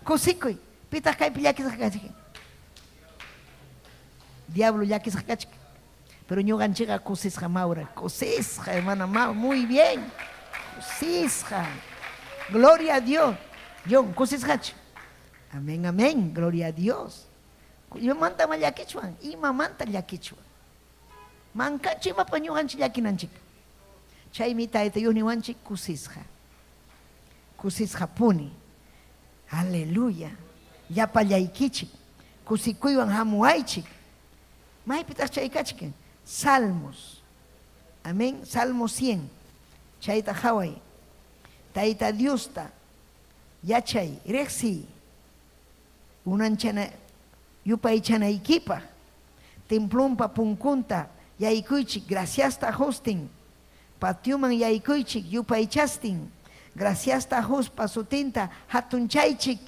Kusikuy, pitaq kaypi llakisqa kachkan? Diablo llakisqa kachkan. Pero ñuqanchikqa kusisqa Maura, kusisqa hermana Mau, muy bien, kusisqa. Gloria a Dios. John, kusisqachu? Amén, amén, gloria a Dios. Imamanta ma llakichwan? Imamanta llakichwan? Mankanchu imapa ñuqanchik llakinanchik? Chaymi Tayta Dios niwanchik kusisqa. Kusisqapuni. Aleluya. Llapallaykichik kusikuywan hamuwaychik. Maypitaq chay kachkan? Salmos. Amén. Salmo 100. Chayta qhaway. Tayta Diosta yachay, riqsiy, unanchana yupaychanaykipaq templonpa punkunta yaykuychik graciasta qustin, patioman yaykuychik yupaychastin, graciasta quspa sutinta hatunchaychik.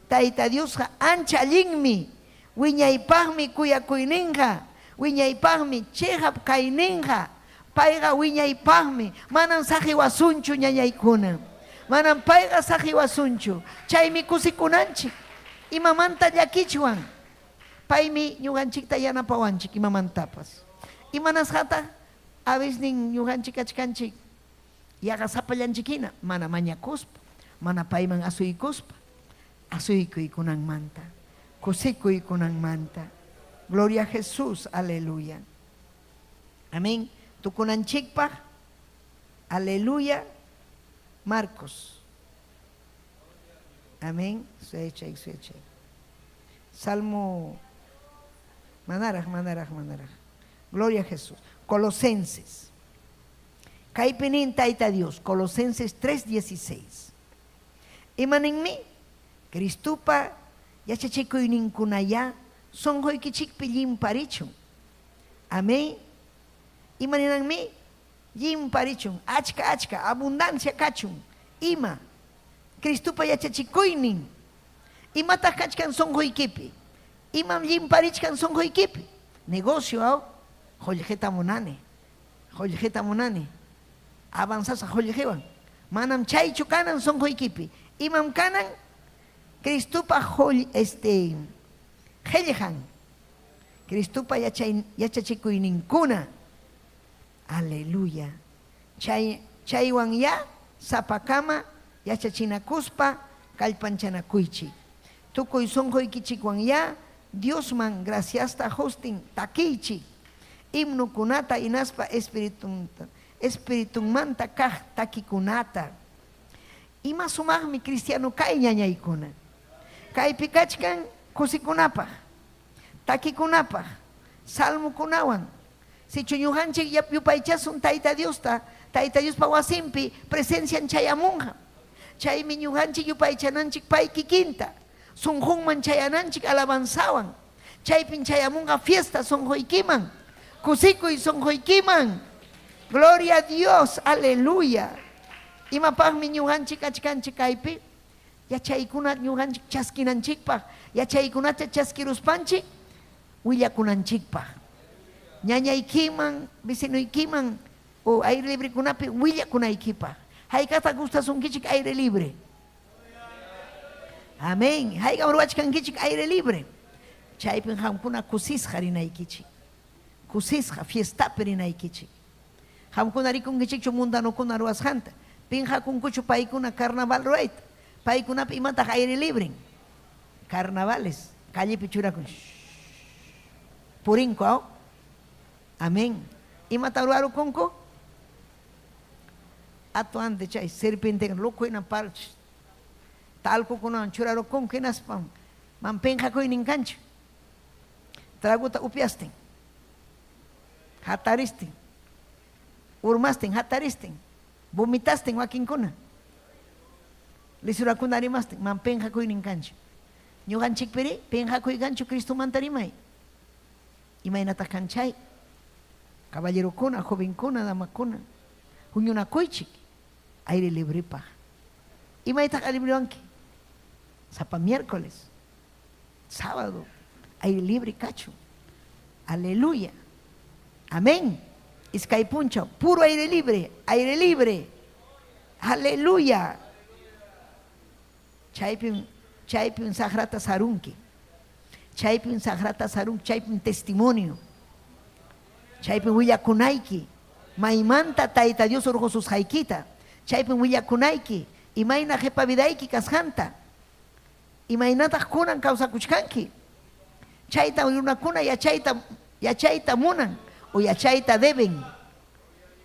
Tayta Diosqa ancha allinmi, Wiñaypaqmi kuyakuyninqa, wiñaypaqmi cheqap kayninqa, payqa wiñaypaqmi, manam saqiwasunchu ñañaykuna, manam payqa saqiwasunchu, chaymi kusikunanchik, imamanta llakichwan, paymi ñuqanchikta yanapawanchik imamantapas. Imanasqataq a veces ñuqanchik kachkanchik yaqa sapallanchik hina, mana mañakuspa, mana payman asuykuspa? Asuykuy kunanmanta, kusikuy kunanmanta. Gloria a Jesús, aleluya. Amén. Tukunanchikpaq, aleluya. Marcos. Amén. Suyachay, suyachay. Salmo. Manaraq, manaraq, manaraq. Gloria a Jesús. Colosenses. Kaypi nin Tayta Dios, Colosenses 3:16. Ima ninmi? Cristopa yachachikuyninkunayá sonqoykichikpi llimparichun. Amén. Ima ninanmi? Llimparichun, achka-achka, abundancia kachun. Ima? Cristopa yachachikuynin. Imataq kachkan sonqoykipi? Imam llimparichkan sonqoykipi? Negocio, aw? Qollqeta munani. Qollqeta munani. Avanzasaq qollqewan. Manam chaychu kanan sonqoykipi. Imam kanan? Cristopa qoll este qellqan. Cristopa yachay yachachikuyninkuna. Aleluya. Chay chaywanyá sapakama yachachinakuspa kallpanchanakuychik. Tukuy sonqoykichikwanyá Diosman graciasta qostin takiychik. Himnokunata hinaspa espiritunta Espiritunmanta kaq takikunata. Ima sumaqmi cristiano kay ñañaykuna. Kaypi kachkan kusikunapaq, takikunapaq, salmokunawan. Sichu ñuqanchik yupaychasun Tayta Diosta, Tayta Diospa wasinpi presencian chayamunqa. Chaymi ñuqanchik yupaychananchik pay kikinta, sunqunman chayananchik alabanzawan. Chaypin chayamunqa fiesta sonqoykiman, kusikuy sonqoykiman. Gloria a Dios, aleluya. Imapaqmi ñuqanchik kachkanchik kaypi? Yachaykuna ñuqanchik chaskinanchikpaq, yachaykunata chaskiruspanchik willakunanchikpaq. Ñañaykiman, vecinoykiman o aire librekunapi willakunaykipaq. Haykataq gustasunkichik aire libre? Amén. Haykam ruwachkankichik aire libre. Chaypim qamkuna kusisqa rinaykichik. Kusisqa fiestapi rinaykichik. Qamkuna rikunkichikchu mundanokuna ruwasqanta? Pinqakunkuchu paykuna carnaval ruwayta? Paykunapi imataq aire libren? Carnavales. Callepi churakun. Purinku, aw? Amén. Imatam ruwarukunku? Atuante chay serpiente loco hina par talcokunawan churarukunku hinaspam man pinqakuynin kanchu. Tragota upiastin, hataristin, urmastin, hataristin, vomitastin wakinkuna. Lisurakuna rimastin, man pinqakuynin kanchu. Ñuqanchikpiri pinqakuy kanchu Cristomanta rimay. Imaynataq kan chay? Caballerokuna, jovenkuna, damakuna, huñunakuychik aire librepaq. Imaytaq aire librewanki? Sapa miércoles, sábado, aire libre kachun. Aleluya. Amén. Iskay punchaw, puro aire libre, aire libre. Aleluya. Chaypim, chaypim saqrata sarunki. Chaypim saqrata sarunki, chaypim testimonio. Chaypim willakunayki maymanta Tayta Dios hurqususqaykita. Chaypim willakunayki imayna qipa vidayki kasqanta. Imaynataq kunan kawsakuchkanki. Chaytam runakuna yachayta yachayta munan o yachayta deben.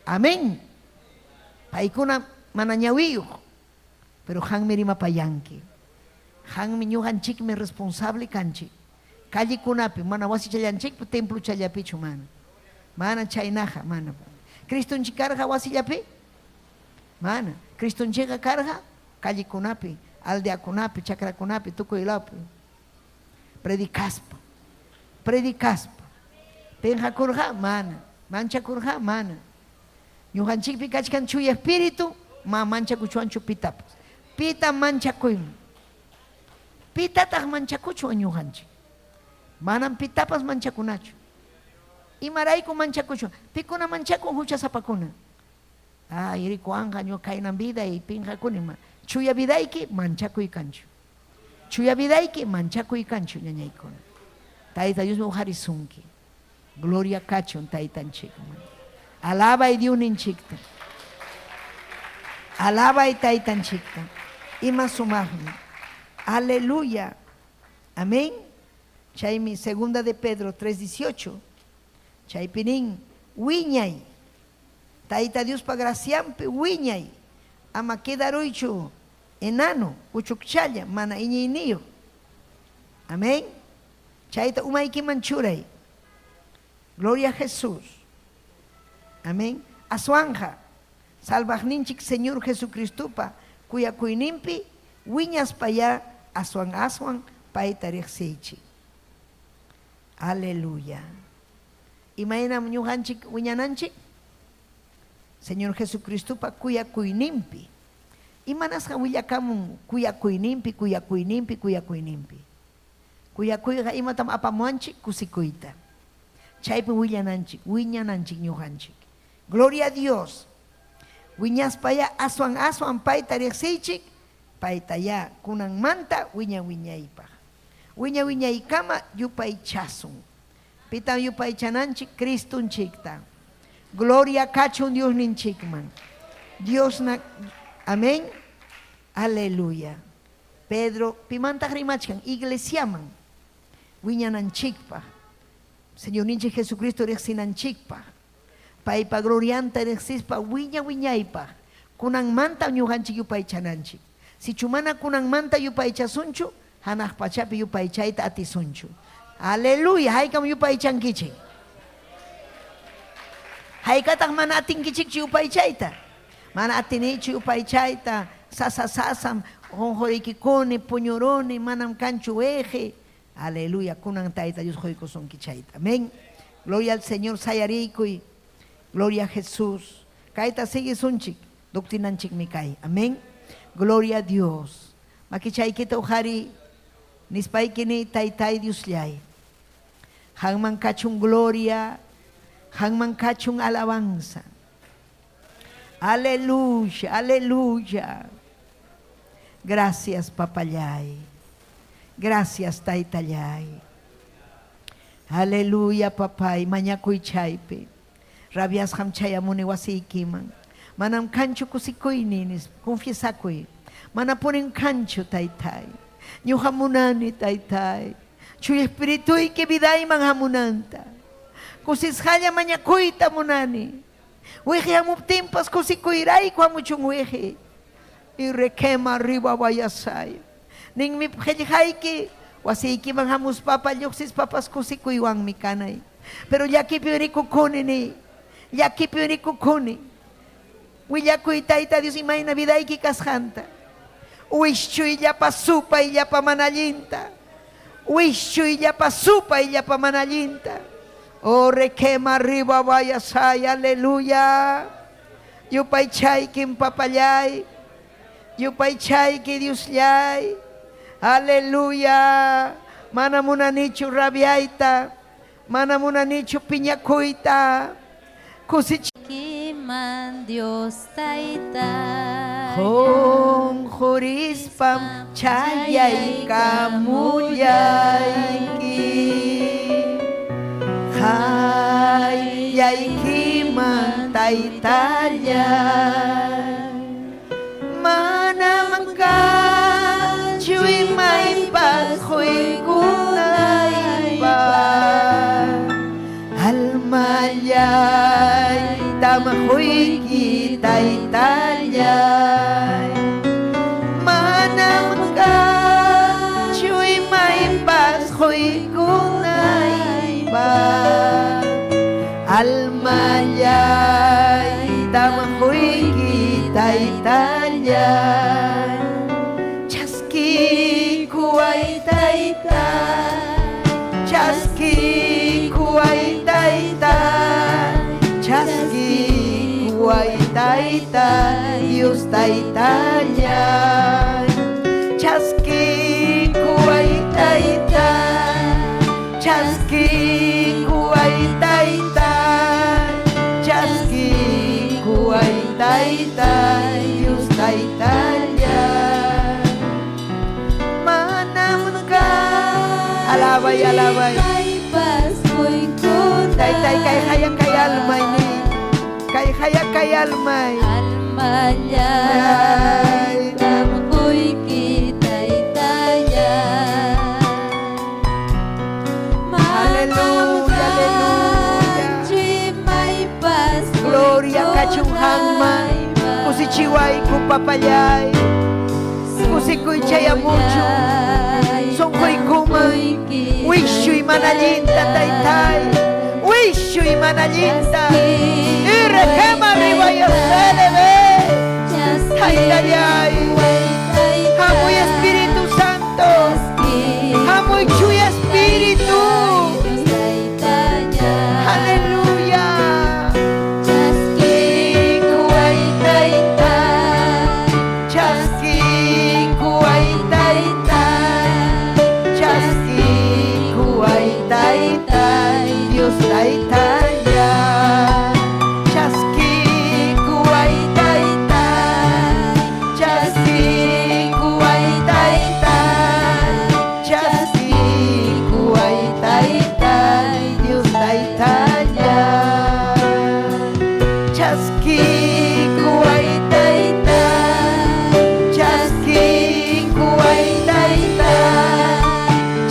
Amén. Paykuna mana ñawiyuq. Pero qanmi rimapayanki. Qanmi ñuqanchikmi responsable kanchik. Callekunapi, mana wasichallanchikpi, templochallapichu mana. Mana chaynaqa, mana. Cristonchik karqa wasillapi? Mana. Cristonchikqa karqa callekunapi, aldeakunapi, chakrakunapi, tukuy lawpi. Predicaspa. Predicaspa. Penqakurqa? Mana. Manchakurqa? Mana. Ñuqanchikpi kachkan Chuya Espíritu, ma manchakuchwanchu pitapas. Pitam manchakuyman? Pitataq manchakuchwan ñuqanchik? Manam pitapas manchakunachu. Imaraykum manchakuchwan? Pikuna manchakun huchasapakuna? Ay, rikuwanqa ñuqa kaynam viday, pinqakuni. Chuya vidayki manchakuy kanchu. Chuya vidayki manchakuy kanchu, ñañaykuna. Tayta Diosmi uqarisunki. Gloria kachun Taytanchikman. Alabay Diosninchikta. Alabay Taytanchikta. Ima sumaqmi. Aleluya. Amén. Chaymi segunda de Pedro 3:18. Chaypi nin, wiñay. Tayta Diospa gracianpi wiñay. Ama quedaruychu enano, uchukchalla, mana iñiyniyuq. Amén. Chayta umaykiman churay. Gloria a Jesús. Amén. Aswanqa, Salvaqninchik Señor Jesucristopa kuyakuyninpi wiñaspayá aswan-aswan payta riqsiychik. Aleluya. Imaynam ñuqanchik wiñananchik? Señor Jesucristopa kuyakuyninpi. Imanasqam willakamun kuyakuyninpi, kuyakuyninpi, kuyakuyninpi? Kuyakuyqa imatam apamuwanchik? Kusikuyta. Chaypim willananchik, wiñananchik ñuqanchik. Gloria a Dios. Wiñaspayá aswan-aswan payta riqsiychik, paytayá kunanmanta wiña-wiñaypaq. Wiña-wiñaykama yupaychasun. Pitam yupaychananchik? Cristonchikta. Gloria kachun Diosninchikman. Diosna, amén. Aleluya. Pedro, pimantaq rimachkan? Iglesiaman wiñananchikpaq, Señorninchik Jesucristo riqsinanchikpaq, paypa glorianta riqsispa wiña-wiñaypaq, kunanmantam ñuqanchik yupaychananchik. Sichu mana kunanmanta yupaychasunchu, hanaq pachapi yupaychayta atisunchu. Aleluya! Haykam yupaychankichik? Haykataq mana atinkichikchu yupaychayta? Mana atinichu yupaychayta, sasa sasam qunquriykikuni, puñuruni, manam kanchu weqi. Aleluya, kunan Tayta Dios quykusunki chayta. Amén. Gloria al Señor, sayariykuy. Gloria a Jesús. Kayta siguisunchik, doctrinanchikmi kay. Amén. Gloria a Dios. Makichaykita uqariy, nispayki niy, Taytay Diosllay, qanman kachun gloria, qanman kachun alabanza. Aleluya, aleluya. Gracias, papallay. Gracias Taytallay. Aleluya papay, mañakuy chaypi. Rabiasqam chayamuni wasiykiman. Manam kanchu kusikuyniy nispa, confiesakuy. Manapunim kanchu Taytay. Ñuqa munani Taytay, Chuya Espirituyki vidayman hamunanta. Kusisqalla mañakuyta munani. Wiqi hamuptinpas kusikuyrayku hamuchun wiqi. Y requema arriba vayasay. Ninmi qillqayki, wasiykiman hamuspapa lluqsispapas kusikuywanmi kanay. Pero llakipim rikukuni niy, llakipim rikukuni. Willakuy Tayta Dios imayna vidayki kasqanta. Wischuy llapa supay llapa mana allinta. Wischuy llapa supay llapa mana allinta. Oh, requema arriba vayasay, aleluya. Yupaychaykim papallay. Yupaychayki Diosllay. Aleluya. Mana munanichu rabiayta. Mana munanichu piñakuyta. Kusich. Kiman Dios Tayta. Qunqurispam chayaykamullayki. Qayllaykiman Taytallay. Manam kanchu imaypas quykunaypaq. Almallaytam quyki Taytallay. Manam kanchu imaypas quykunaypaq. Almallaytam quyki Taytallay. Chaskiykuway Taytay. Chaskiykuway Taytay. Chaskiykuway Taytay. Dios Taytallay. Chaskiykuway Taytay. Chaskiykuway Taytay. Chaskiykuway Taytay. Dios Taytallay. Manam ka. Alabay, alabay. Taytay kay haya kay almay ni. Kay haya kay almay. Almallaytam quyki Taytallay. Aleluya, aleluya. Imaypas Gloria kachun hanman. Kusichiwayku papallay. Kusikuy chayamuchu. Sunquykuman. Wischuy mana allinta Taytay. Wischuy mana allinta. Y requema arriba y ve. Taytallay. Hamuy Espíritu Santo. Hamuy Chuya Espíritu. Aleluya. Chaskiykuway Taytay. Chaskiykuway Taytay. Chaskiykuway Taytay. Dios Taytallay. Chaskiykuway Taytay. Chaskiykuway Taytay. Chaskiykuway Taytay. Dios Taytallay. Chaskiykuway Taytay. Chaskiykuway Taytay.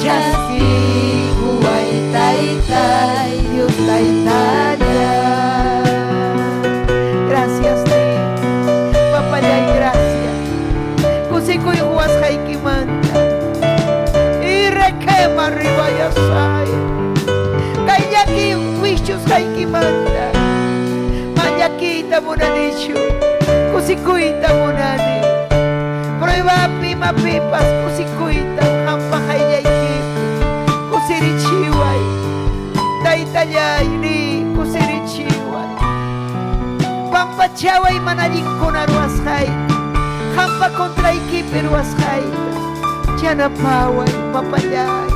Chaskiykuway Taytay. Dios Taytallay. Gracias, Dios. Papallay, gracias. Kusikuy huwasqaykimanta. Y requema arriba yasay. Kay llaki wischusqaykimanta. Mañakiyta munanichu. Kusikuyta munani. Pruebapi imapipas kusikuyta qampa qayllaykipi. Kusirichiway. Taytallay ni kusirichiway. Pampachaway mana allinkuna ruwasqayta. Qampa contraykipi ruwasqayta. Yanapaway, papallay.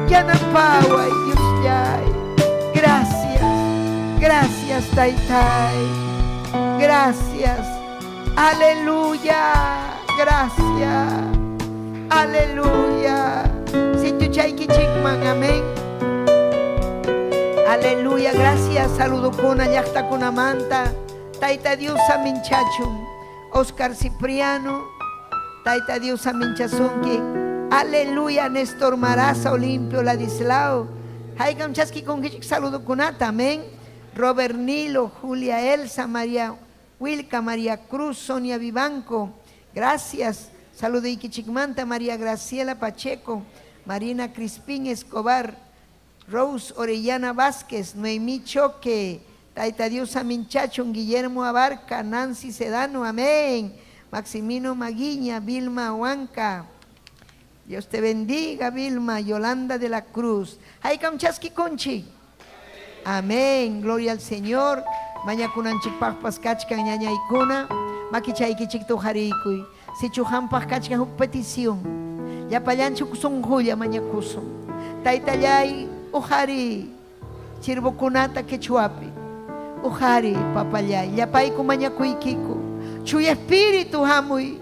Yanapaway, Diosllay. Gracias. Gracias, Taytay. Gracias. Aleluya. Gracias. Aleluya. Aylluchaykichikman, amén. Aleluya, gracias. Saludukuna llaqtakunamanta. Tayta Dios saminchachun. Oscar Cipriano, Tayta Dios saminchasunki. Aleluya, Néstor Maraza, Olimpio Ladislao. Haykam chaskikunkichik saludukunata, amén. Robert Nilo, Julia Elsa, María Wilka, María Cruz, Sonia Vivanco. Gracias. Saluduykichikmanta, María Graciela Pacheco, Marina Crispín Escobar, Rose Orellana Vázquez, Noemí Choque, Tayta Dios saminchachun, Guillermo Abarca, Nancy Sedano, amén. Maximino Maguiña, Vilma Huanca. Dios te bendiga, Vilma, Yolanda de la Cruz. Haykam chaskikunchik. Amén. Gloria al Señor. Mañakunanchikpaqpas kachkan ñañaykuna. Makichaykichikta uqariykuy. Sichu qampaq kachkan huk petición. Llapallanchik sunqulla mañakusun. Taytallay uqariy chirbukunata quechuapi. Uqariy papallay. Llapayku mañakuykiku. Chuya espíritu hamuy.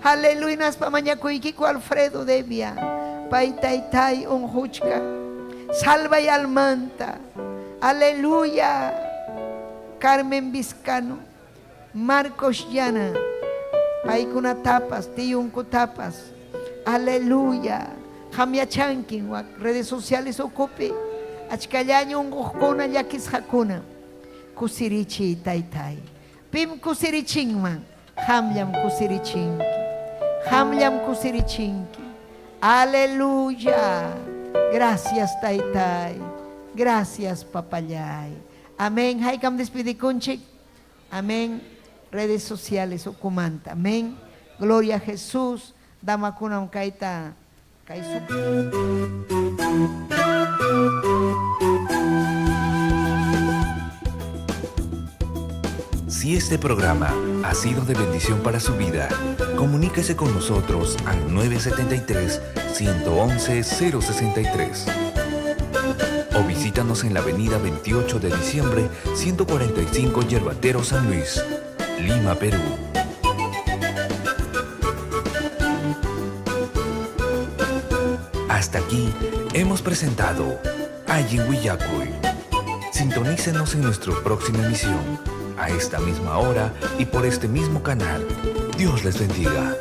Aleluya naspa mañakuykiku Alfredo Devia. Pay taytay unquchka. Salvay almanta. Aleluya. Carmen Vizcano. Marcos Llana. Paykunatapas, tiyunkutapas. Aleluya. Qam yachankin wak redes sociales ukupi. Achkallaña unquqkuna llakisqakuna. Kusirichiy taytay. Pim kusirichinman? Qamllam kusirichinki. Qamllam kusirichinki. Aleluya. Gracias taytay. Gracias papallay. Amén. Haykam despidikunchik. Amén. Redes sociales ukumanta. Amén. Gloria a Jesús. Damakunam kayta kay Si este programa ha sido de bendición para su vida, comuníquese con nosotros al 973-111-063. O visítanos en la avenida 28 de diciembre, 145 Yerbatero San Luis, Lima, Perú. Hasta aquí hemos presentado Allin Willakuy. Sintonícenos en nuestra próxima emisión, a esta misma hora y por este mismo canal. Dios les bendiga.